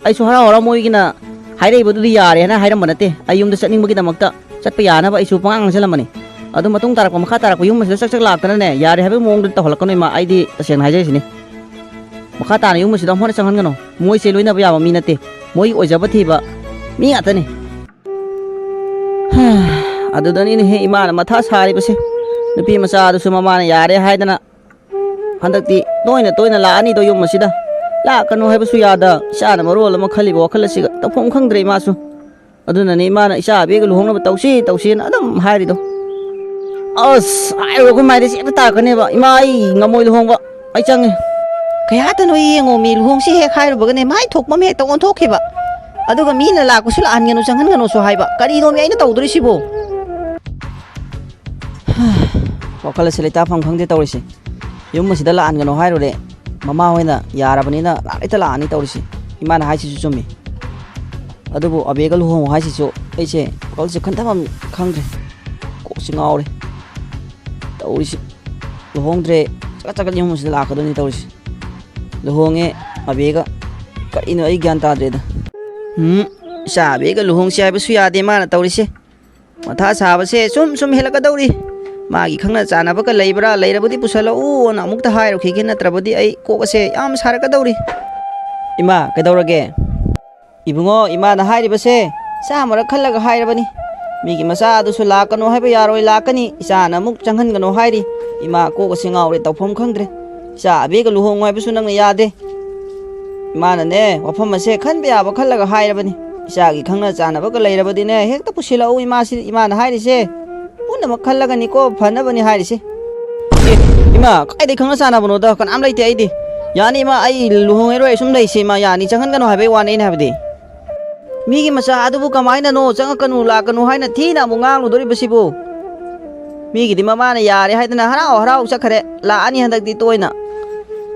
ꯑꯩꯁꯨ ꯍꯔꯥꯎ ꯍꯔꯥꯎ ꯃꯣꯏꯒꯤꯅ ꯍꯥꯏꯔꯛꯏꯕꯗꯨꯗꯤ ꯌꯥꯔꯦꯅ ꯍꯥꯏꯔꯝꯕ ꯅꯠꯇꯦ꯫ ꯑꯩ ꯌꯨꯝꯗ ꯆꯠꯅꯤꯡꯕꯒꯤꯗꯃꯛꯇ ꯆꯠꯄ ꯌꯥꯅꯕ ꯑꯩꯁꯨ ꯄꯉꯥꯡ ꯉꯥꯡꯁꯤꯜꯂꯝꯕꯅꯤ꯫ ꯑꯗꯣ ꯃꯇꯨꯡ ꯇꯥꯔꯛꯄ, ꯃꯈꯥ ꯇꯥꯔꯛꯄ ꯌꯨꯝ ꯑꯁꯤꯗ ꯆꯛ ꯆꯛ ꯂꯥꯛꯇꯅꯅꯦ, ꯌꯥꯔꯦ ꯍꯥꯏꯕꯒꯤ ꯃꯑꯣꯡꯗ ꯇꯧꯍꯜꯂꯛꯀꯅꯨ ꯏꯃꯥ꯫ ꯑꯩꯗꯤ ꯇꯁꯦꯡꯅ ꯍꯥꯏꯖꯔꯤꯁꯤꯅꯤ꯫ ꯃꯈꯥ ꯇꯥꯅ ꯌꯨꯝ ꯑꯁꯤꯗ ꯑꯃꯨꯛ ꯍꯟꯅ ꯆꯪꯍꯟꯒꯅꯨ꯫ ꯃꯣꯏꯁꯦ ꯂꯣꯏꯅꯕ ꯌꯥꯕ ꯃꯤ ꯅꯠꯇꯦ꯫ ꯃꯣꯏꯒꯤ ꯑꯣꯏꯖꯕ ꯊꯤꯕ ꯃꯤ ꯉꯥꯛꯇꯅꯤ꯫ ꯑꯗꯨꯗꯅꯤꯅꯦꯍꯦ ꯏꯃꯥꯅ ꯃꯊꯥ ꯁꯥꯔꯤꯕꯁꯦ꯫ ꯅꯨꯄꯤ ꯃꯆꯥ ꯑꯗꯨꯁꯨ ꯃꯃꯥꯅ ꯌꯥꯔꯦ ꯍꯥꯏꯗꯅ ꯍꯟꯗꯛꯇꯤ ꯇꯣꯏꯅ ꯇꯣꯏꯅ ꯂꯥꯛꯑꯅꯤꯗꯣ ꯌꯨꯝ ꯑꯁꯤꯗ꯫ ꯂꯥꯛꯀꯅꯨ ꯍꯥꯏꯕꯁꯨ ꯌꯥꯗ, ꯏꯆꯥꯅ ꯃꯔꯣꯜ ꯑꯃ ꯈꯜꯂꯤꯕ ꯋꯥꯈꯜ ꯑꯁꯤꯒ ꯇꯧꯐꯝ ꯈꯪꯗ꯭ꯔꯦ ꯏꯃꯥꯁꯨ꯫ ꯑꯗꯨꯅꯅꯦ ꯏꯃꯥꯅ ꯏꯆꯥ ꯑꯕꯦꯒ ꯂꯨꯍꯣꯡꯅꯕ ꯇꯧꯁꯤ ꯇꯧꯁꯤꯅ ꯑꯗꯨꯝ ꯍꯥꯏꯔꯤꯗꯣ꯫ ꯑꯁ, ꯍꯥꯏꯔꯨꯔꯒ ꯃꯥꯏꯗ ꯆꯦꯠꯇ ꯇꯥꯔꯛꯀꯅꯦꯕ꯫ ꯏꯃꯥ, ꯑꯩ ꯉꯝꯃꯣꯏ ꯂꯨꯍꯣꯡꯕ꯫ ꯑꯩ ꯆꯪꯉꯦ꯫ ꯀꯌꯥꯗꯅꯣ ꯌꯦꯡꯉꯣ ꯃꯤ, ꯂꯨꯍꯣꯡꯁꯤ ꯍꯦꯛ ꯍꯥꯏꯔꯨꯕꯒꯅꯦ ꯃꯥꯏ ꯊꯣꯛꯄ ꯑꯃ ꯍꯦꯛꯇ ꯑꯣꯟꯊꯣꯛꯈꯤꯕ꯫ ꯑꯗꯨꯒ ꯃꯤꯅ ꯂꯥꯛꯄꯁꯨ ꯂꯥꯛꯍꯟꯒꯅꯨ, ꯆꯪꯍꯟꯒꯅꯨꯁꯨ ꯍꯥꯏꯕ꯫ ꯀꯔꯤꯅꯣ ꯃꯤ ꯑꯩꯅ ꯇꯧꯗꯣꯔꯤꯁꯤꯕꯣ? ꯋꯥꯈꯜ ꯑꯁꯤ ꯂꯩꯇꯥꯐꯝ ꯈꯪꯗꯦ ꯇꯧꯔꯤꯁꯦ꯫ ꯌꯨꯝ ꯑꯁꯤꯗ ꯂꯥꯛꯍꯟꯒꯅꯨ ꯍꯥꯏꯔꯨꯔꯦ, ꯃꯃꯥ ꯍꯣꯏꯅ ꯌꯥꯔꯕꯅꯤꯅ ꯂꯥꯛ ꯍꯦꯛꯇ ꯂꯥꯛꯑꯅꯤ ꯇꯧꯔꯤꯁꯦ꯫ ꯏꯃꯥꯅ ꯍꯥꯏꯁꯤꯁꯨ ꯆꯨꯝꯃꯤ꯫ ꯑꯗꯨꯕꯨ ꯑꯕꯦꯒ ꯂꯨꯍꯣꯡꯉꯨ ꯍꯥꯏꯁꯤꯁꯨ ꯑꯩꯁꯦ ꯋꯥꯈꯜꯁꯦ ꯈꯟꯊꯐꯝ ꯈꯪꯗ꯭ꯔꯦ꯫ ꯀꯣꯛꯁꯦ ꯉꯥꯎꯔꯦ ꯇꯧꯔꯤꯁꯦ꯫ ꯂꯨꯍꯣꯡꯗ꯭ꯔꯦ, ꯆꯀꯠ ꯆꯀꯠ ꯌꯨꯝ ꯑꯁꯤꯗ ꯂꯥꯛꯀꯗꯣꯏꯅꯤ ꯇꯧꯔꯤꯁꯦ꯫ ꯂꯨꯍꯣꯡꯉꯦ, ꯑꯕꯦꯒ, ꯀꯔꯤꯅꯣ ꯑꯩ ꯒ꯭ꯌꯥꯟ ꯇꯥꯗ꯭ꯔꯦꯗ꯫ ꯎꯝ, ꯏꯆꯥ ꯑꯕꯦꯒ ꯂꯨꯍꯣꯡꯁꯤ ꯍꯥꯏꯕꯁꯨ ꯌꯥꯗꯦ ꯃꯥꯅ ꯇꯧꯔꯤꯁꯦ꯫ ꯃꯊꯥ ꯁꯥꯕꯁꯦ ꯁꯨꯝ ꯁꯨꯝ ꯍꯦꯜꯂꯛꯀꯗꯧꯔꯤ꯫ ꯃꯥꯒꯤ ꯈꯪꯅ ꯆꯥꯟꯅꯕꯒ ꯂꯩꯕ꯭ꯔꯥ? ꯂꯩꯔꯕꯗꯤ ꯄꯨꯁꯜꯂꯛꯎꯅ ꯑꯃꯨꯛꯇ ꯍꯥꯏꯔꯨꯈꯤꯒꯦ, ꯅꯠꯇ꯭ꯔꯕꯗꯤ ꯑꯩ ꯀꯣꯛ ꯑꯁꯦ ꯌꯥꯝ ꯁꯥꯔꯛꯀꯗꯧꯔꯤ꯫ ꯏꯃꯥ, ꯀꯩꯗꯧꯔꯒꯦ? ꯏꯕꯨꯡꯉꯣ, ꯏꯃꯥꯅ ꯍꯥꯏꯔꯤꯕꯁꯦ ꯏꯆꯥ ꯑꯃꯔꯛ ꯈꯜꯂꯒ ꯍꯥꯏꯔꯕꯅꯤ꯫ ꯃꯤꯒꯤ ꯃꯆꯥ ꯑꯗꯨꯁꯨ ꯂꯥꯛꯀꯅꯨ ꯍꯥꯏꯕ ꯌꯥꯔꯣꯏ, ꯂꯥꯛꯀꯅꯤ꯫ ꯏꯆꯥꯅ ꯑꯃꯨꯛ ꯆꯪꯍꯟꯒꯅꯨ ꯍꯥꯏꯔꯤ꯫ ꯏꯃꯥ, ꯀꯣꯛ ꯑꯁꯤ ꯉꯥꯎꯔꯦ, ꯇꯧꯐꯝ ꯈꯪꯗ꯭ꯔꯦ꯫ ꯏꯆꯥ ꯑꯕꯦꯒ ꯂꯨꯍꯣꯡꯉꯨ ꯍꯥꯏꯕꯁꯨ ꯅꯪꯅ ꯌꯥꯗꯦ꯫ ꯏꯃꯥꯅꯅꯦ, ꯋꯥꯐꯝ ꯑꯁꯦ ꯈꯟꯕ ꯌꯥꯕ ꯈꯜꯂꯒ ꯍꯥꯏꯔꯕꯅꯤ꯫ ꯏꯆꯥꯒꯤ ꯈꯪꯅ ꯆꯥꯟꯅꯕꯒ ꯂꯩꯔꯕꯗꯤꯅꯦ, ꯍꯦꯛꯇ ꯄꯨꯁꯤꯜꯂꯛꯎ꯫ ꯏꯃꯥꯁꯤ, ꯏꯃꯥꯅ ꯍꯥꯏꯔꯤꯁꯦ ꯄꯨꯝꯅꯃꯛ ꯈꯜꯂꯒꯅꯤꯀꯣ ꯐꯅꯕꯅꯤ ꯍꯥꯏꯔꯤꯁꯦ꯫ ꯑꯦ, ꯏꯃꯥ, ꯀꯥꯏꯗꯩ ꯈꯪꯅ ꯆꯥꯟꯅꯕꯅꯣꯗ? ꯀꯅꯥꯝ ꯂꯩꯇꯦ ꯑꯩꯗꯤ꯫ ꯌꯥꯅꯤ ꯏꯃꯥ, ꯑꯩ ꯂꯨꯍꯣꯡꯉꯔꯣꯏ, ꯑꯩ ꯁꯨꯝ ꯂꯩꯁꯤ ꯏꯃꯥ, ꯌꯥꯅꯤ, ꯆꯪꯍꯟꯒꯅꯨ ꯍꯥꯏꯕꯩ ꯋꯥꯅꯤ ꯑꯩꯅ ꯍꯥꯏꯕꯗꯤ꯫ ꯃꯤꯒꯤ ꯃꯆꯥ ꯑꯗꯨꯕꯨ ꯀꯃꯥꯏꯅꯅꯣ ꯆꯪꯉꯛꯀꯅꯨ, ꯂꯥꯛꯀꯅꯨ ꯍꯥꯏꯅ ꯊꯤꯅ ꯑꯃꯨꯛ ꯉꯥꯡꯂꯨꯗꯣꯔꯤꯕꯁꯤꯕꯨ? ꯃꯤꯒꯤꯗꯤ ꯃꯃꯥꯅ ꯌꯥꯔꯦ ꯍꯥꯏꯗꯅ ꯍꯔꯥꯎ ꯍꯔꯥꯎ ꯆꯠꯈꯔꯦ, ꯂꯥꯛꯑꯅꯤ ꯍꯟꯗꯛꯇꯤ ꯇꯣꯏꯅ꯫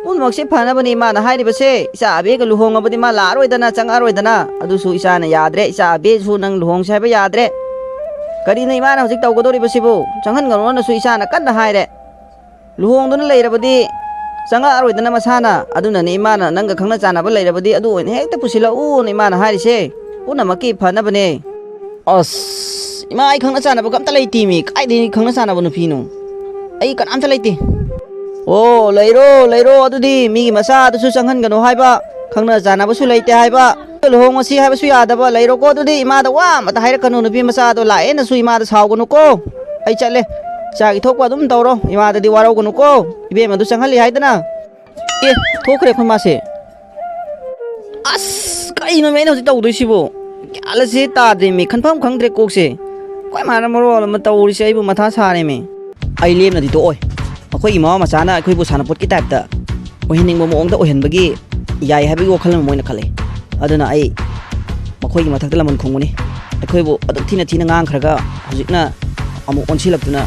ꯄꯨꯝꯅꯃꯛꯁꯦ ꯐꯅꯕꯅꯤ ꯏꯃꯥꯅ ꯍꯥꯏꯔꯤꯕꯁꯦ꯫ ꯏꯆꯥ ꯑꯕꯦꯒ ꯂꯨꯍꯣꯡꯉꯕꯗꯤ ꯃꯥ ꯂꯥꯛꯑꯔꯣꯏꯗꯅ, ꯆꯪꯉꯛꯑꯔꯣꯏꯗꯅ꯫ ꯑꯗꯨꯁꯨ ꯏꯆꯥꯅ ꯌꯥꯗ꯭ꯔꯦ, ꯏꯆꯥ ꯑꯕꯦꯁꯨ ꯅꯪ ꯂꯨꯍꯣꯡꯁꯦ ꯍꯥꯏꯕ ꯌꯥꯗ꯭ꯔꯦ꯫ ꯀꯔꯤꯅꯣ ꯏꯃꯥꯅ ꯍꯧꯖꯤꯛ ꯇꯧꯒꯗꯧꯔꯤꯕꯁꯤꯕꯨ? ꯆꯪꯍꯟꯒꯅꯣꯅꯁꯨ ꯏꯆꯥꯅ ꯀꯟꯅ ꯍꯥꯏꯔꯦ꯫ ꯂꯨꯍꯣꯡꯗꯨꯅ ꯂꯩꯔꯕꯗꯤ ꯆꯪꯉꯛꯑꯔꯣꯏꯗꯅ ꯃꯁꯥꯅ꯫ ꯑꯗꯨꯅꯅꯦ ꯏꯃꯥꯅ ꯅꯪꯒ ꯈꯪꯅ ꯆꯥꯟꯅꯕ ꯂꯩꯔꯕꯗꯤ ꯑꯗꯨ ꯑꯣꯏꯅ ꯍꯦꯛꯇ ꯄꯨꯁꯤꯜꯂꯛꯎꯅ ꯏꯃꯥꯅ ꯍꯥꯏꯔꯤꯁꯦ꯫ ꯄꯨꯝꯅꯃꯛꯀꯤ ꯐꯅꯕꯅꯦ꯫ ꯑꯁ, ꯏꯃꯥ, ꯑꯩ ꯈꯪꯅ ꯆꯥꯟꯅꯕꯒ ꯑꯝꯇ ꯂꯩꯇꯦꯃꯤ꯫ ꯀꯥꯏꯗꯒꯤ ꯈꯪꯅ ꯆꯥꯟꯅꯕ ꯅꯨꯄꯤꯅꯣ? ꯑꯩ ꯀꯅꯥꯝꯇ ꯂꯩꯇꯦ꯫ ꯑꯣ, ꯂꯩꯔꯣ, ꯂꯩꯔꯣ꯫ ꯑꯗꯨꯗꯤ ꯃꯤꯒꯤ ꯃꯆꯥ ꯑꯗꯨꯁꯨ ꯆꯪꯍꯟꯒꯅꯨ ꯍꯥꯏꯕ, ꯈꯪꯅ ꯆꯥꯟꯅꯕꯁꯨ ꯂꯩꯇꯦ ꯍꯥꯏꯕ, ꯂꯨꯍꯣꯡꯉꯁꯤ ꯍꯥꯏꯕꯁꯨ ꯌꯥꯗꯕ꯫ ꯂꯩꯔꯣꯀꯣ ꯑꯗꯨꯗꯤ, ꯏꯃꯥꯗ ꯋꯥ ꯑꯃꯇ ꯍꯥꯏꯔꯛꯀꯅꯨ꯫ ꯅꯨꯄꯤ ꯃꯆꯥꯗꯣ ꯂꯥꯛꯑꯦꯅꯁꯨ ꯏꯃꯥꯗ ꯁꯥꯎꯒꯅꯨꯀꯣ꯫ ꯑꯩ ꯆꯠꯂꯦ꯫ ꯏꯆꯥꯒꯤ ꯊꯣꯛꯄ ꯑꯗꯨꯝ ꯇꯧꯔꯣ꯫ ꯏꯃꯥꯗꯗꯤ ꯋꯥꯔꯧꯒꯅꯨꯀꯣ꯫ ꯏꯕꯦꯝꯃꯗꯨ ꯆꯪꯍꯜꯂꯤ ꯍꯥꯏꯗꯅ꯫ ꯑꯦ, ꯊꯣꯛꯈ꯭ꯔꯦ ꯑꯩꯈꯣꯏ ꯃꯥꯁꯦ꯫ ꯑꯁ, ꯀꯩꯅꯣꯃꯦ ꯑꯩꯅ ꯍꯧꯖꯤꯛ ꯇꯧꯗꯣꯏꯁꯤꯕꯣ? ꯒ꯭ꯌꯥꯟ ꯑꯁꯤ ꯇꯥꯗ꯭ꯔꯦꯃꯤ, ꯈꯟꯐꯝ ꯈꯪꯗ꯭ꯔꯦ ꯀꯣꯛꯁꯦ꯫ ꯑꯩꯈꯣꯏ ꯃꯥꯅ ꯃꯔꯣꯜ ꯑꯃ ꯇꯧꯔꯤꯁꯦ, ꯑꯩꯕꯨ ꯃꯊꯥ ꯁꯥꯔꯦꯃꯤ꯫ ꯑꯩ ꯂꯦꯝꯅꯗꯤ ꯇꯣꯛꯑꯣꯏ꯫ ꯑꯩꯈꯣꯏꯒꯤ ꯃꯃꯥ ꯃꯆꯥꯅ ꯑꯩꯈꯣꯏꯕꯨ ꯁꯥꯟꯅꯄꯣꯠꯀꯤ ꯇꯥꯏꯞꯇ ꯑꯣꯏꯍꯟꯅꯤꯡꯕ ꯃꯑꯣꯡꯗ ꯑꯣꯏꯍꯟꯕꯒꯤ ꯌꯥꯏ ꯍꯥꯏꯕꯒꯤ ꯋꯥꯈꯜ ꯑꯃ ꯃꯣꯏꯅ ꯈꯜꯂꯦ꯫ ꯑꯗꯨꯅ ꯑꯩ ꯃꯈꯣꯏꯒꯤ ꯃꯊꯛꯇ ꯂꯃꯟ ꯈꯨꯝꯒꯅꯤ꯫ ꯑꯩꯈꯣꯏꯕꯨ ꯑꯗꯨꯛ ꯊꯤꯅ ꯊꯤꯅ ꯉꯥꯡꯈ꯭ꯔꯒ ꯍꯧꯖꯤꯛꯅ ꯑꯃꯨꯛ ꯑꯣꯟꯁꯤꯜꯂꯛꯇꯨꯅ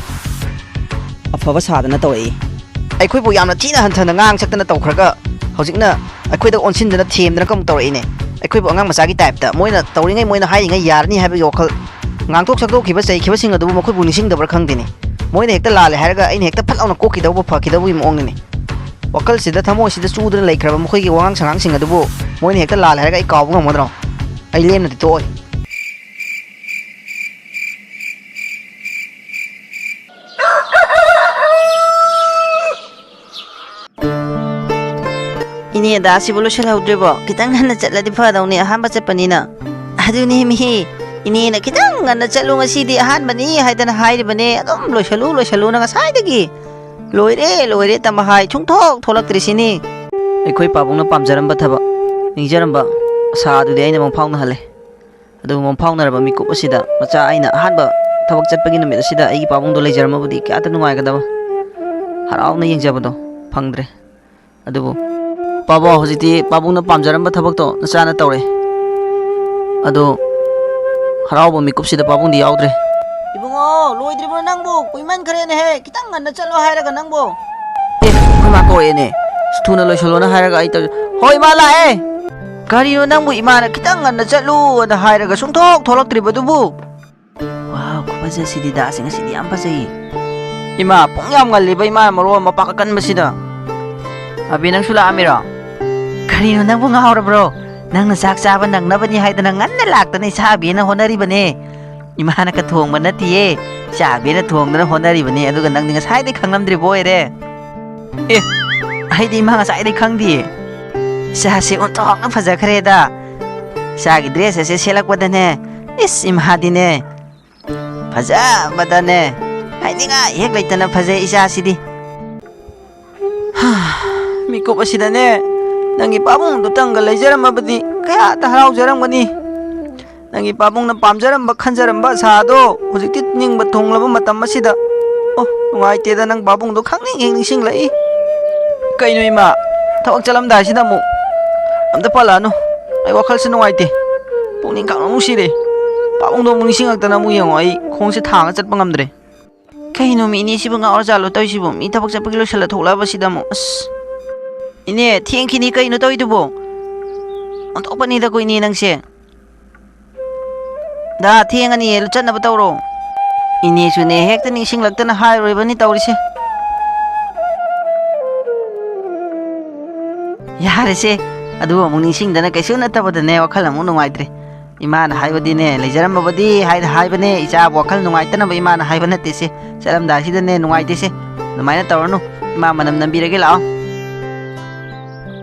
ꯑꯐꯕ ꯁꯥꯗꯅ ꯇꯧꯔꯛꯏ꯫ ꯑꯩꯈꯣꯏꯕꯨ ꯌꯥꯝꯅ ꯊꯤꯅ ꯍꯟꯊꯅ ꯉꯥꯡ ꯁꯛꯇꯅ ꯇꯧꯈ꯭ꯔꯒ ꯍꯧꯖꯤꯛꯅ ꯑꯩꯈꯣꯏꯗ ꯑꯣꯟꯁꯤꯟꯗꯅ ꯊꯦꯝꯗꯅ ꯀꯃꯨꯛ ꯇꯧꯔꯛꯏꯅꯦ꯫ ꯑꯩꯈꯣꯏꯕꯨ ꯑꯉꯥꯡ ꯃꯆꯥꯒꯤ ꯇꯥꯏꯞꯇ ꯃꯣꯏꯅ ꯇꯧꯔꯤꯉꯩ, ꯃꯣꯏꯅ ꯍꯥꯏꯔꯤꯉꯩ ꯌꯥꯔꯅꯤ ꯍꯥꯏꯕꯒꯤ ꯋꯥꯈꯜ, ꯉꯥꯡꯊꯣꯛ ꯁꯛꯇꯣꯛꯈꯤꯕ, ꯆꯩꯈꯤꯕꯁꯤꯡ ꯑꯗꯨꯕꯨ ꯃꯈꯣꯏꯕꯨ ꯅꯤꯡꯁꯤꯡꯗꯕ꯭ꯔꯥ ꯈꯪꯗꯦꯅꯦ꯫ ꯃꯣꯏꯅ ꯍꯦꯛꯇ ꯂꯥꯜꯂꯦ ꯍꯥꯏꯔꯒ ꯑꯩꯅ ꯍꯦꯛꯇ ꯐꯠ ꯂꯥꯎꯅ ꯀꯣꯛꯈꯤꯗꯧꯕ, ꯐꯈꯤꯗꯧꯕꯒꯤ ꯃꯑꯣꯡꯅꯤꯅꯦ꯫ ꯋꯥꯈꯜꯁꯤꯗ, ꯊꯃꯣꯏꯁꯤꯗ ꯆꯨꯗꯨꯅ ꯂꯩꯈ꯭ꯔꯕ ꯃꯈꯣꯏꯒꯤ ꯋꯥꯉꯥꯡ ꯁꯉꯥꯡꯁꯤꯡ ꯑꯗꯨꯕꯨ ꯃꯣꯏꯅ ꯍꯦꯛꯇ ꯂꯥꯜꯂꯦ ꯍꯥꯏꯔꯒ ꯑꯩ ꯀꯥꯎꯕ ꯉꯝꯒꯗ꯭ꯔꯣ? ꯑꯩ ꯂꯦꯝꯅꯗꯤ ꯇꯣꯛꯑꯣꯏ꯫ ꯏꯅꯦꯗ ꯑꯁꯤꯕꯨ ꯂꯣꯏꯁꯤꯜꯍꯧꯗ꯭ꯔꯤꯕꯣ? ꯈꯤꯇꯪ ꯉꯟꯅ ꯆꯠꯂꯗꯤ ꯐꯗꯧꯅꯤ, ꯑꯍꯥꯟꯕ ꯆꯠꯄꯅꯤꯅ꯫ ꯑꯗꯨꯅꯦ ꯃꯤ, ꯏꯅꯦꯅ ꯈꯤꯇꯪ ꯉꯟꯅ ꯆꯠꯂꯨ, ꯉꯁꯤꯗꯤ ꯑꯍꯥꯟꯕꯅꯤ ꯍꯥꯏꯗꯅ ꯍꯥꯏꯔꯤꯕꯅꯦ꯫ ꯑꯗꯨꯝ ꯂꯣꯏꯁꯜꯂꯨ, ꯂꯣꯏꯁꯜꯂꯨꯅ ꯉꯁꯥꯏꯗꯒꯤ꯫ ꯂꯣꯏꯔꯦ, ꯂꯣꯏꯔꯦ ꯇꯝꯕ ꯍꯥꯏ, ꯁꯨꯡꯊꯣꯛ ꯊꯣꯛꯂꯛꯇ꯭ꯔꯤꯁꯤꯅꯤ꯫ ꯑꯩꯈꯣꯏ ꯄꯥꯕꯨꯡꯅ ꯄꯥꯝꯖꯔꯝꯕ ꯊꯕꯛ, ꯅꯤꯡꯖꯔꯝꯕ ꯑꯁꯥ ꯑꯗꯨꯗꯤ ꯑꯩꯅ ꯃꯪꯐꯥꯎꯅꯍꯜꯂꯦ꯫ ꯑꯗꯨꯕꯨ ꯃꯪꯐꯥꯎꯅꯔꯕ ꯃꯤꯀꯨꯞ ꯑꯁꯤꯗ ꯃꯆꯥ ꯑꯩꯅ ꯑꯍꯥꯟꯕ ꯊꯕꯛ ꯆꯠꯄꯒꯤ ꯅꯨꯃꯤꯠ ꯑꯁꯤꯗ ꯑꯩꯒꯤ ꯄꯥꯕꯨꯡꯗꯣ ꯂꯩꯖꯔꯝꯃꯕꯗꯤ ꯀꯌꯥꯗ ꯅꯨꯡꯉꯥꯏꯒꯗꯕ꯫ ꯍꯔꯥꯎꯅ ꯌꯦꯡꯖꯕꯗꯣ ꯐꯪꯗ꯭ꯔꯦ꯫ ꯑꯗꯨꯕꯨ ꯄꯥꯕꯨꯡ, ꯍꯧꯖꯤꯛꯇꯤ ꯄꯥꯕꯨꯡꯅ ꯄꯥꯝꯖꯔꯝꯕ ꯊꯕꯛꯇꯣ ꯅꯆꯥꯅ ꯇꯧꯔꯦ꯫ ꯑꯗꯣ ꯍꯔꯥꯎꯕ ꯃꯤꯀꯨꯞꯁꯤꯗ ꯄꯥꯕꯨꯡꯗꯤ ꯌꯥꯎꯗ꯭ꯔꯦ꯫ ꯏꯕꯨꯡꯉꯣ, ꯂꯣꯏꯗ꯭ꯔꯤꯕ꯭ꯔꯣ ꯅꯪꯕꯨ? ꯀꯨꯏꯃꯟꯈ꯭ꯔꯦꯅꯦꯍꯦ, ꯈꯤꯇꯪ ꯉꯟꯅ ꯆꯠꯂꯣ ꯍꯥꯏꯔꯒ ꯅꯪꯕꯨ꯫ ꯑꯦ, ꯑꯩꯈꯣꯏ ꯃꯥ ꯀꯧꯔꯛꯑꯦꯅꯦ꯫ ꯑꯁ, ꯊꯨꯅ ꯂꯣꯏꯁꯜꯂꯣꯅ ꯍꯥꯏꯔꯒ ꯑꯩ ꯇꯧ-, ꯍꯣꯏ, ꯏꯃꯥ ꯂꯥꯛꯑꯦ꯫ ꯀꯔꯤꯅꯣ ꯅꯪꯕꯨ ꯏꯃꯥꯅ ꯈꯤꯇꯪ ꯉꯟꯅ ꯆꯠꯂꯨꯅ ꯍꯥꯏꯔꯒ ꯁꯨꯡꯊꯣꯛ ꯊꯣꯛꯂꯛꯇ꯭ꯔꯤꯕꯗꯨꯕꯨ? ꯋꯥꯎ, ꯈꯨꯐꯖꯁꯤꯗꯤ ꯗꯥꯁꯦ ꯉꯁꯤꯗꯤ ꯌꯥꯝ ꯐꯖꯩꯌꯦ꯫ ꯏꯃꯥ, ꯄꯨꯡ ꯌꯥꯝ ꯉꯜꯂꯤꯕ ꯏꯃꯥ, ꯃꯔꯣꯜ ꯑꯃ ꯄꯥꯈꯠꯀꯟꯕꯁꯤꯗ꯫ ꯑꯕꯤ, ꯅꯪꯁꯨ ꯂꯥꯛꯑꯝꯃꯤꯔꯣ? ꯀꯔꯤꯅꯣ ꯅꯪꯕꯨ ꯉꯥꯎꯔꯕ꯭ꯔꯣ? ꯅꯪꯅ ꯆꯥꯛ ꯆꯥꯕ ꯅꯪꯅꯕꯅꯤ ꯍꯥꯏꯗꯅ ꯉꯟꯅ ꯂꯥꯛꯇꯅ ꯏꯆꯥ ꯑꯕꯤꯅ ꯍꯣꯠꯅꯔꯤꯕꯅꯦ꯫ ꯏꯃꯥꯅꯒ ꯊꯣꯡꯕ ꯅꯠꯇꯤꯌꯦ, ꯏꯆꯥ ꯑꯕꯤꯅ ꯊꯣꯡꯗꯅ ꯍꯣꯠꯅꯔꯤꯕꯅꯦ꯫ ꯑꯗꯨꯒ ꯅꯪꯗꯤ ꯉꯁꯥꯏꯗꯩ ꯈꯪꯂꯝꯗ꯭ꯔꯤꯕ ꯑꯣꯏꯔꯦ꯫ ꯑꯦ, ꯑꯩꯗꯤ ꯏꯃꯥ ꯉꯁꯥꯏꯗꯩ ꯈꯪꯗꯤꯌꯦ꯫ ꯏꯆꯥꯁꯦ ꯑꯣꯟꯊꯣꯛꯅ ꯐꯖꯈ꯭ꯔꯦꯗ꯫ ꯏꯆꯥꯒꯤ dress ꯑꯁꯦ ꯁꯦꯠꯂꯛꯄꯗꯅꯦ, ꯏꯁ, ꯏꯃꯥꯗꯤꯅꯦ, ꯐꯖꯕꯗꯅꯦ, ꯍꯥꯏꯅꯤꯡꯉꯥꯏ ꯍꯦꯛ ꯂꯩꯇꯅ ꯐꯖꯩ ꯏꯆꯥꯁꯤꯗꯤ꯫ ꯍꯥ, ꯃꯤꯀꯨꯞ ꯑꯁꯤꯗꯅꯦ, ꯅꯪꯒꯤ ꯄꯥꯕꯨꯡꯗꯨꯇꯪꯒ ꯂꯩꯖꯔꯝꯃꯕꯗꯤ ꯀꯌꯥꯗ ꯍꯔꯥꯎꯖꯔꯝꯒꯅꯤ꯫ ꯅꯪꯒꯤ ꯄꯥꯕꯨꯡꯅ ꯄꯥꯝꯖꯔꯝꯕ, ꯈꯟꯖꯔꯝꯕ ꯑꯁꯥꯗꯣ ꯍꯧꯖꯤꯛꯇꯤ ꯅꯤꯡꯕ ꯊꯨꯡꯂꯕ ꯃꯇꯝ ꯑꯁꯤꯗ꯫ ꯑꯣ, ꯅꯨꯡꯉꯥꯏꯇꯦꯗ, ꯅꯪ ꯄꯥꯕꯨꯡꯗꯣ ꯈꯪꯅꯤꯡ ꯍꯦꯛ ꯅꯤꯡꯁꯤꯡꯂꯛꯏ꯫ ꯀꯩꯅꯣ ꯏꯃꯥ, ꯊꯕꯛ ꯆꯠꯂꯝꯗꯥꯏꯁꯤꯗ ꯑꯃꯨꯛ ꯑꯝꯇ ꯄꯜꯂꯛꯑꯅꯨ꯫ ꯑꯩ ꯋꯥꯈꯜꯁꯦ ꯅꯨꯡꯉꯥꯏꯇꯦ꯫ ꯄꯨꯛꯅꯤꯡ ꯈꯪꯅꯨꯡ ꯅꯨꯡꯁꯤꯔꯦ꯫ ꯄꯥꯕꯨꯡꯗꯣ ꯑꯃꯨꯛ ꯅꯤꯡꯁꯤꯡꯉꯛꯇꯅ ꯑꯃꯨꯛ ꯌꯦꯡꯉꯣ, ꯑꯩ ꯈꯣꯡꯁꯦ ꯊꯥꯡꯉ ꯆꯠꯄ ꯉꯝꯗ꯭ꯔꯦ꯫ ꯀꯩꯅꯣ ꯃꯤ ꯏꯅꯦꯁꯤꯕꯨ ꯉꯥꯎꯔꯖꯥꯠꯂꯣ ꯇꯧꯔꯤꯁꯤꯕꯨ? ꯃꯤ ꯊꯕꯛ ꯆꯠꯄꯒꯤ ꯂꯣꯏꯁꯤꯜꯂ ꯊꯣꯛꯂꯛꯑꯕꯁꯤꯗ ꯑꯃꯨꯛ꯫ ꯑꯁ! ꯏꯅꯦ, ꯊꯦꯡꯈꯤꯅꯤ ꯀꯩꯅꯣ ꯇꯧꯔꯤꯗꯨꯕꯣ? ꯑꯣꯟꯊꯣꯛꯄꯅꯤꯗꯀꯣ ꯏꯅꯦ ꯅꯪꯁꯦ꯫ ꯗꯥ, ꯊꯦꯡꯉꯅꯤꯌꯦ, ꯆꯠꯅꯕ ꯇꯧꯔꯣ꯫ ꯏꯅꯦꯁꯨꯅꯦ, ꯍꯦꯛꯇ ꯅꯤꯡꯁꯤꯡꯂꯛꯇꯅ ꯍꯥꯏꯔꯣꯏꯕꯅꯤ ꯇꯧꯔꯤꯁꯦ꯫ ꯌꯥꯔꯦꯁꯦ, ꯑꯗꯨ ꯑꯃꯨꯛ ꯅꯤꯡꯁꯤꯡꯗꯅ ꯀꯩꯁꯨ ꯅꯠꯇꯕꯗꯅꯦ ꯋꯥꯈꯜ ꯑꯃꯨꯛ ꯅꯨꯡꯉꯥꯏꯇ꯭ꯔꯦ꯫ ꯏꯃꯥꯅ ꯍꯥꯏꯕꯗꯤꯅꯦ, ꯂꯩꯖꯔꯝꯕꯕꯨꯗꯤ ꯍꯥꯏꯅ ꯍꯥꯏꯕꯅꯦ, ꯏꯆꯥꯕꯨ ꯋꯥꯈꯜ ꯅꯨꯡꯉꯥꯏꯇꯅꯕ ꯏꯃꯥꯅ ꯍꯥꯏꯕ ꯅꯠꯇꯦꯁꯦ꯫ ꯆꯠꯂꯝꯗꯥꯏꯁꯤꯗꯅꯦ ꯅꯨꯡꯉꯥꯏꯇꯦꯁꯦ꯫ ꯑꯗꯨꯃꯥꯏꯅ ꯇꯧꯔꯅꯨ꯫ ꯏꯃꯥ ꯃꯅꯝ ꯅꯝꯕꯤꯔꯒꯦ, ꯂꯥꯛꯑꯣ꯫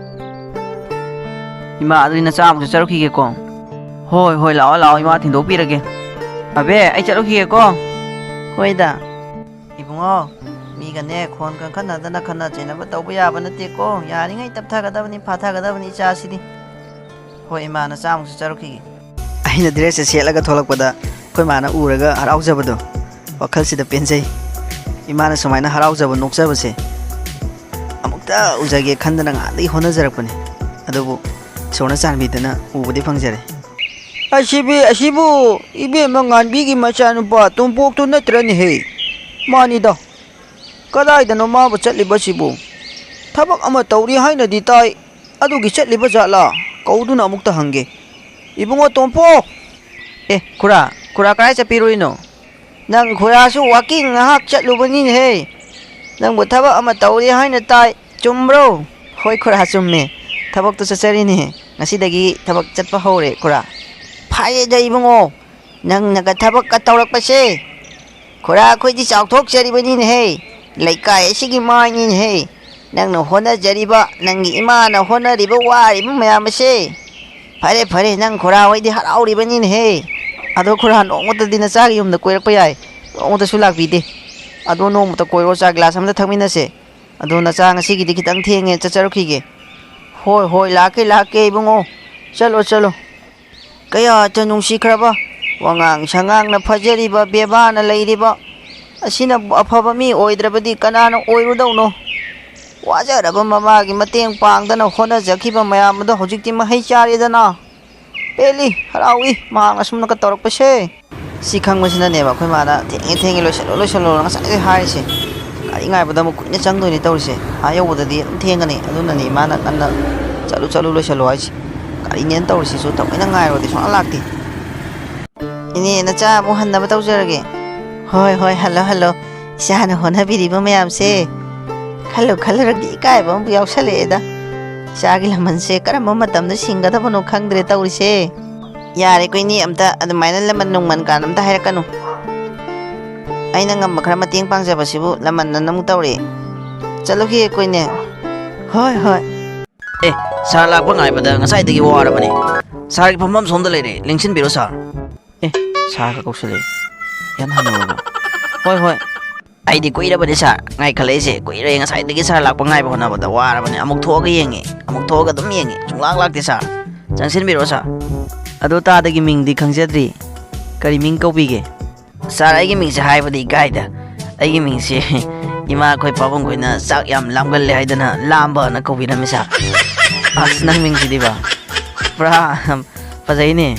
ꯏꯃꯥ, ꯑꯗꯨꯗꯤ ꯅꯆꯥ ꯑꯃꯨꯛꯁꯨ ꯆꯠꯔꯨꯈꯤꯒꯦꯀꯣ꯫ ꯍꯣꯏ, ꯍꯣꯏ, ꯂꯥꯛꯑꯣ, ꯂꯥꯛꯑꯣ, ꯏꯃꯥ ꯊꯤꯟꯗꯣꯛꯄꯤꯔꯒꯦ꯫ ꯑꯕꯦ, ꯑꯩ ꯆꯠꯂꯨꯈꯤꯒꯦꯀꯣ꯫ ꯍꯣꯏꯗ꯫ ꯏꯕꯨꯡꯉꯣ, ꯃꯤꯒꯅꯦ ꯈꯣꯟ ꯀꯟꯈꯠꯅꯗꯅ ꯈꯠꯅ ꯆꯩꯅꯕ ꯇꯧꯕ ꯌꯥꯕ ꯅꯠꯇꯦꯀꯣ꯫ ꯌꯥꯔꯤꯉꯩ ꯇꯞꯊꯒꯗꯕꯅꯤ, ꯐꯥꯊꯒꯗꯕꯅꯤ ꯏꯆꯥꯁꯤꯗꯤ꯫ ꯍꯣꯏ ꯏꯃꯥ, ꯅꯆꯥ ꯑꯃꯨꯛꯁꯨ ꯆꯠꯔꯨꯈꯤꯒꯦ꯫ ꯑꯩꯅ dressꯁꯦ ꯁꯦꯠꯂꯒ ꯊꯣꯛꯂꯛꯄꯗ ꯑꯩꯈꯣꯏ ꯃꯥꯅ ꯎꯔꯒ ꯍꯔꯥꯎꯖꯕꯗꯣ ꯋꯥꯈꯜꯁꯤꯗ ꯄꯦꯟꯖꯩ꯫ ꯏꯃꯥꯅ ꯁꯨꯃꯥꯏꯅ ꯍꯔꯥꯎꯖꯕ ꯅꯣꯛꯆꯕꯁꯦ ꯑꯃꯨꯛꯇ ꯎꯖꯒꯦ ꯈꯟꯗꯅ ꯉꯥꯏꯍꯥꯛꯇꯒꯤ ꯍꯣꯠꯅꯖꯔꯛꯄꯅꯤ꯫ ꯑꯗꯨꯕꯨ ꯏꯁꯣꯔꯅ ꯆꯥꯟꯕꯤꯗꯅ ꯎꯕꯗꯤ ꯐꯪꯖꯔꯦ꯫ ꯑꯁꯤꯕꯤ, ꯑꯁꯤꯕꯨ ꯏꯕꯦꯝꯃ ꯉꯥꯟꯕꯤꯒꯤ ꯃꯆꯥꯅꯨꯄꯥ ꯇꯣꯝꯄꯣꯛꯇꯨ ꯅꯠꯇ꯭ꯔꯅꯦꯍꯦ? ꯃꯥꯅꯤꯗ꯫ ꯀꯗꯥꯏꯗꯅꯣ ꯃꯥꯕꯨ ꯆꯠꯂꯤꯕꯁꯤꯕꯨ? ꯊꯕꯛ ꯑꯃ ꯇꯧꯔꯤ ꯍꯥꯏꯅꯗꯤ ꯇꯥꯏ꯫ ꯑꯗꯨꯒꯤ ꯆꯠꯂꯤꯕ ꯖꯥꯠꯂꯥ? ꯀꯧꯗꯨꯅ ꯑꯃꯨꯛꯇ ꯍꯪꯒꯦ꯫ ꯏꯕꯨꯡꯉꯣ ꯇꯣꯝꯄꯣꯛ! ꯑꯦ, ꯈꯨꯔꯥ, ꯈꯨꯔꯥ ꯀꯗꯥꯏ ꯆꯠꯄꯤꯔꯨꯏꯅꯣ? ꯅꯪ ꯈꯨꯔꯥꯁꯨ walking ꯉꯥꯏꯍꯥꯛ ꯆꯠꯂꯨꯕꯅꯤꯅꯦꯍꯦ꯫ ꯅꯪꯕꯨ ꯊꯕꯛ ꯑꯃ ꯇꯧꯔꯤ ꯍꯥꯏꯅ ꯇꯥꯏ꯫ ꯆꯨꯝꯕ꯭ꯔꯣ? ꯍꯣꯏ ꯈꯨꯔꯥ, ꯆꯨꯝꯃꯦ꯫ ꯊꯕꯛꯇꯨ ꯆꯠꯆꯔꯤꯅꯦ꯫ ꯉꯁꯤꯗꯒꯤ ꯊꯕꯛ ꯆꯠꯄ ꯍꯧꯔꯦ ꯈꯨꯔꯥ꯫ ꯐꯔꯦꯗ ꯏꯕꯨꯡꯉꯣ, ꯅꯪꯅꯒ ꯊꯕꯛꯀ ꯇꯧꯔꯛꯄꯁꯦ꯫ ꯈꯨꯔꯥ, ꯑꯩꯈꯣꯏꯗꯤ ꯆꯥꯎꯊꯣꯛꯆꯔꯤꯕꯅꯤꯅꯦꯍꯦ꯫ ꯂꯩꯀꯥꯏ ꯑꯁꯤꯒꯤ ꯃꯥꯏꯅꯤꯅꯦꯍꯦ꯫ ꯅꯪꯅ ꯍꯣꯠꯅꯖꯔꯤꯕ, ꯅꯪꯒꯤ ꯏꯃꯥꯅ ꯍꯣꯠꯅꯔꯤꯕ, ꯋꯥꯔꯤꯕ ꯃꯌꯥꯝ ꯑꯁꯦ꯫ ꯐꯔꯦ, ꯐꯔꯦ, ꯅꯪ ꯈꯨꯔꯥ ꯍꯣꯏꯗꯤ ꯍꯔꯥꯎꯔꯤꯕꯅꯤꯅꯦꯍꯦ꯫ ꯑꯗꯣ ꯈꯨꯔꯥ, ꯅꯣꯡꯃꯇꯗꯤ ꯅꯆꯥꯒꯤ ꯌꯨꯝꯗ ꯀꯣꯏꯔꯛꯄ ꯌꯥꯏ꯫ ꯅꯣꯡꯃꯇꯁꯨ ꯂꯥꯛꯄꯤꯗꯦ꯫ ꯑꯗꯣ ꯅꯣꯡꯃꯇ ꯀꯣꯏꯔꯛꯑꯣ, ꯆꯥ glass ꯑꯃꯗ ꯊꯛꯃꯤꯟꯅꯁꯦ꯫ ꯑꯗꯣ ꯅꯆꯥ, ꯉꯁꯤꯒꯤꯗꯤ ꯈꯤꯇꯪ ꯊꯦꯡꯉꯦ, ꯆꯠꯆꯔꯛꯈꯤꯒꯦ꯫ ꯍꯣꯏ, ꯍꯣꯏ, ꯂꯥꯛꯀꯦ, ꯂꯥꯛꯀꯦ ꯏꯕꯨꯡꯉꯣ꯫ ꯆꯠꯂꯣ, ꯆꯠꯂꯣ꯫ ꯀꯌꯥꯇ ꯅꯨꯡꯁꯤꯈ꯭ꯔꯕ, ꯋꯥꯉꯥꯡ ꯁꯉꯥꯡꯅ ꯐꯖꯔꯤꯕ, ꯕꯦꯕꯥꯔꯅ ꯂꯩꯔꯤꯕ, ꯑꯁꯤꯅꯕꯨ ꯑꯐꯕ ꯃꯤ ꯑꯣꯏꯗ꯭ꯔꯕꯗꯤ ꯀꯅꯥꯅ ꯑꯣꯏꯔꯨꯗꯧꯅꯣ? ꯋꯥꯖꯔꯕ ꯃꯃꯥꯒꯤ ꯃꯇꯦꯡ ꯄꯥꯡꯗꯅ ꯍꯣꯠꯅꯖꯈꯤꯕ ꯃꯌꯥꯝ ꯑꯗꯣ ꯍꯧꯖꯤꯛꯇꯤ ꯃꯍꯩ ꯆꯥꯔꯦꯗꯅ꯫ ꯄꯦꯜꯂꯤ, ꯍꯔꯥꯎꯏ, ꯃꯍꯥꯛꯅ ꯑꯁꯨꯝꯅꯒ ꯇꯧꯔꯛꯄꯁꯦ꯫ ꯁꯤ ꯈꯪꯕꯁꯤꯅꯅꯦꯕ ꯑꯩꯈꯣꯏ ꯃꯥꯅ "ꯊꯦꯡꯉꯦ, ꯊꯦꯡꯉꯦ, ꯂꯣꯏꯁꯜꯂꯣ, ꯂꯣꯏꯁꯜꯂꯣꯅ" ꯉꯁꯥꯏꯗꯒꯤ ꯍꯥꯏꯔꯤꯁꯦ꯫ ꯒꯥꯔꯤ ꯉꯥꯏꯕꯗ ꯑꯃꯨꯛ ꯀꯨꯏꯅ ꯆꯪꯗꯣꯏꯅꯦ ꯇꯧꯔꯤꯁꯦ꯫ ꯑꯥ ꯌꯧꯕꯗꯗꯤ ꯑꯗꯨꯝ ꯊꯦꯡꯒꯅꯤ꯫ ꯑꯗꯨꯅꯅꯦ ꯏꯃꯥꯅ ꯉꯟꯅ "ꯆꯠꯂꯨ, ꯆꯠꯂꯨ, ꯂꯣꯏꯁꯜꯂꯣ" ꯍꯥꯏꯁꯦ꯫ ꯒꯥꯔꯤꯅꯦꯅ ꯇꯧꯔꯤꯁꯤꯁꯨ ꯊꯑꯣꯏꯅ ꯉꯥꯏꯔꯣꯗꯤ ꯁꯨꯡꯂꯥꯛ ꯂꯥꯛꯇꯦ꯫ "ꯏꯅꯦ, ꯅꯆꯥ ꯑꯃꯨꯛ ꯍꯟꯅꯕ ꯇꯧꯖꯔꯒꯦ"꯫ "ꯍꯣꯏ, ꯍꯣꯏ, ꯍꯜꯂꯣ, ꯍꯜꯂꯣ꯫ ꯏꯆꯥꯅ ꯍꯣꯠꯅꯕꯤꯔꯤꯕ ꯃꯌꯥꯝꯁꯦ ꯈꯜꯂꯨ ꯈꯜꯂꯨꯔꯒꯗꯤ ꯏꯀꯥꯏꯕ ꯑꯃꯕꯨ ꯌꯥꯎꯁꯜꯂꯛꯑꯦꯗ"꯫ ꯏꯆꯥꯒꯤ ꯂꯃꯟꯁꯦ ꯀꯔꯝꯕ ꯃꯇꯝꯗ ꯁꯤꯡꯒꯗꯕꯅꯣ ꯈꯪꯗ꯭ꯔꯦ ꯇꯧꯔꯤꯁꯦ꯫ ꯌꯥꯔꯦ ꯀꯣ ꯏꯅꯦ, ꯑꯝꯇ ꯑꯗꯨꯃꯥꯏꯅ ꯂꯃꯟ ꯅꯨꯡꯃꯟ ꯀꯥꯟ ꯑꯝꯇ ꯍꯥꯏꯔꯛꯀꯅꯨ꯫ ꯑꯩꯅ ꯉꯝꯕ ꯈꯔ ꯃꯇꯦꯡ ꯄꯥꯡꯖꯕꯁꯤꯕꯨ ꯂꯃꯟꯅ ꯑꯃꯨꯛ ꯇꯧꯔꯛꯑꯦ꯫ ꯆꯠꯂꯨꯈꯤꯒꯦ ꯀꯣ ꯏꯅꯦ꯫ ꯍꯣꯏ, ꯍꯣꯏ꯫ ꯑꯦ, ꯁꯥꯔ ꯂꯥꯛꯄ ꯉꯥꯏꯕꯗ ꯉꯁꯥꯏꯗꯒꯤ ꯋꯥꯔꯕꯅꯤ꯫ ꯁꯥꯔꯒꯤ ꯐꯝꯐꯝ ꯁꯣꯝꯗ ꯂꯩꯔꯦ, ꯂꯦꯡꯁꯤꯟꯕꯤꯔꯣ ꯁꯥꯔ꯫ ꯑꯦ, ꯁꯥꯔꯒ ꯀꯧꯁꯤꯜꯂꯛꯑꯦ꯫ ꯌꯥꯝ ꯍꯟꯅꯨꯔꯕꯣ? ꯍꯣꯏ, ꯍꯣꯏ꯫ ꯑꯩꯗꯤ ꯀꯨꯏꯔꯕꯅꯤ ꯁꯥꯔ, ꯉꯥꯏꯈꯠꯂꯛꯏꯁꯦ ꯀꯨꯏꯔꯦ꯫ ꯉꯁꯥꯏꯗꯒꯤ ꯁꯥꯔ ꯂꯥꯛꯄ ꯉꯥꯏꯕ ꯍꯣꯠꯅꯕꯗ ꯋꯥꯔꯕꯅꯤ꯫ ꯑꯃꯨꯛ ꯊꯣꯛꯑꯒ ꯌꯦꯡꯉꯦ, ꯑꯃꯨꯛ ꯊꯣꯛꯑꯒ ꯑꯗꯨꯝ ꯌꯦꯡꯉꯦ, ꯁꯨꯡꯂꯥꯛ ꯂꯥꯛꯇꯦ ꯁꯥꯔ꯫ ꯆꯪꯁꯤꯟꯕꯤꯔꯣ ꯁꯥꯔ꯫ ꯑꯗꯣ ꯇꯥꯗꯒꯤ ꯃꯤꯡꯗꯤ ꯈꯪꯖꯗ꯭ꯔꯤ꯫ ꯀꯔꯤ ꯃꯤꯡ ꯀꯧꯕꯤꯒꯦ? ꯁꯥꯔ, ꯑꯩꯒꯤ ꯃꯤꯡꯁꯦ ꯍꯥꯏꯕꯗꯤ ꯏꯀꯥꯏꯗ꯫ ꯑꯩꯒꯤ ꯃꯤꯡꯁꯦ ꯏꯃꯥ ꯑꯩꯈꯣꯏ ꯄꯥꯕꯨꯡ ꯈꯣꯏꯅ ꯆꯥꯛ ꯌꯥꯝ ꯂꯥꯝꯒꯜꯂꯦ ꯍꯥꯏꯗꯅ ꯂꯥꯝꯕꯅ ꯀꯧꯕꯤꯔꯝꯃꯤ ꯁꯥꯔ꯫ ꯑꯁ, ꯅꯪ ꯃꯤꯡꯁꯤꯗꯤꯕ ꯄꯨꯔꯥ ꯐꯖꯩꯅꯦ꯫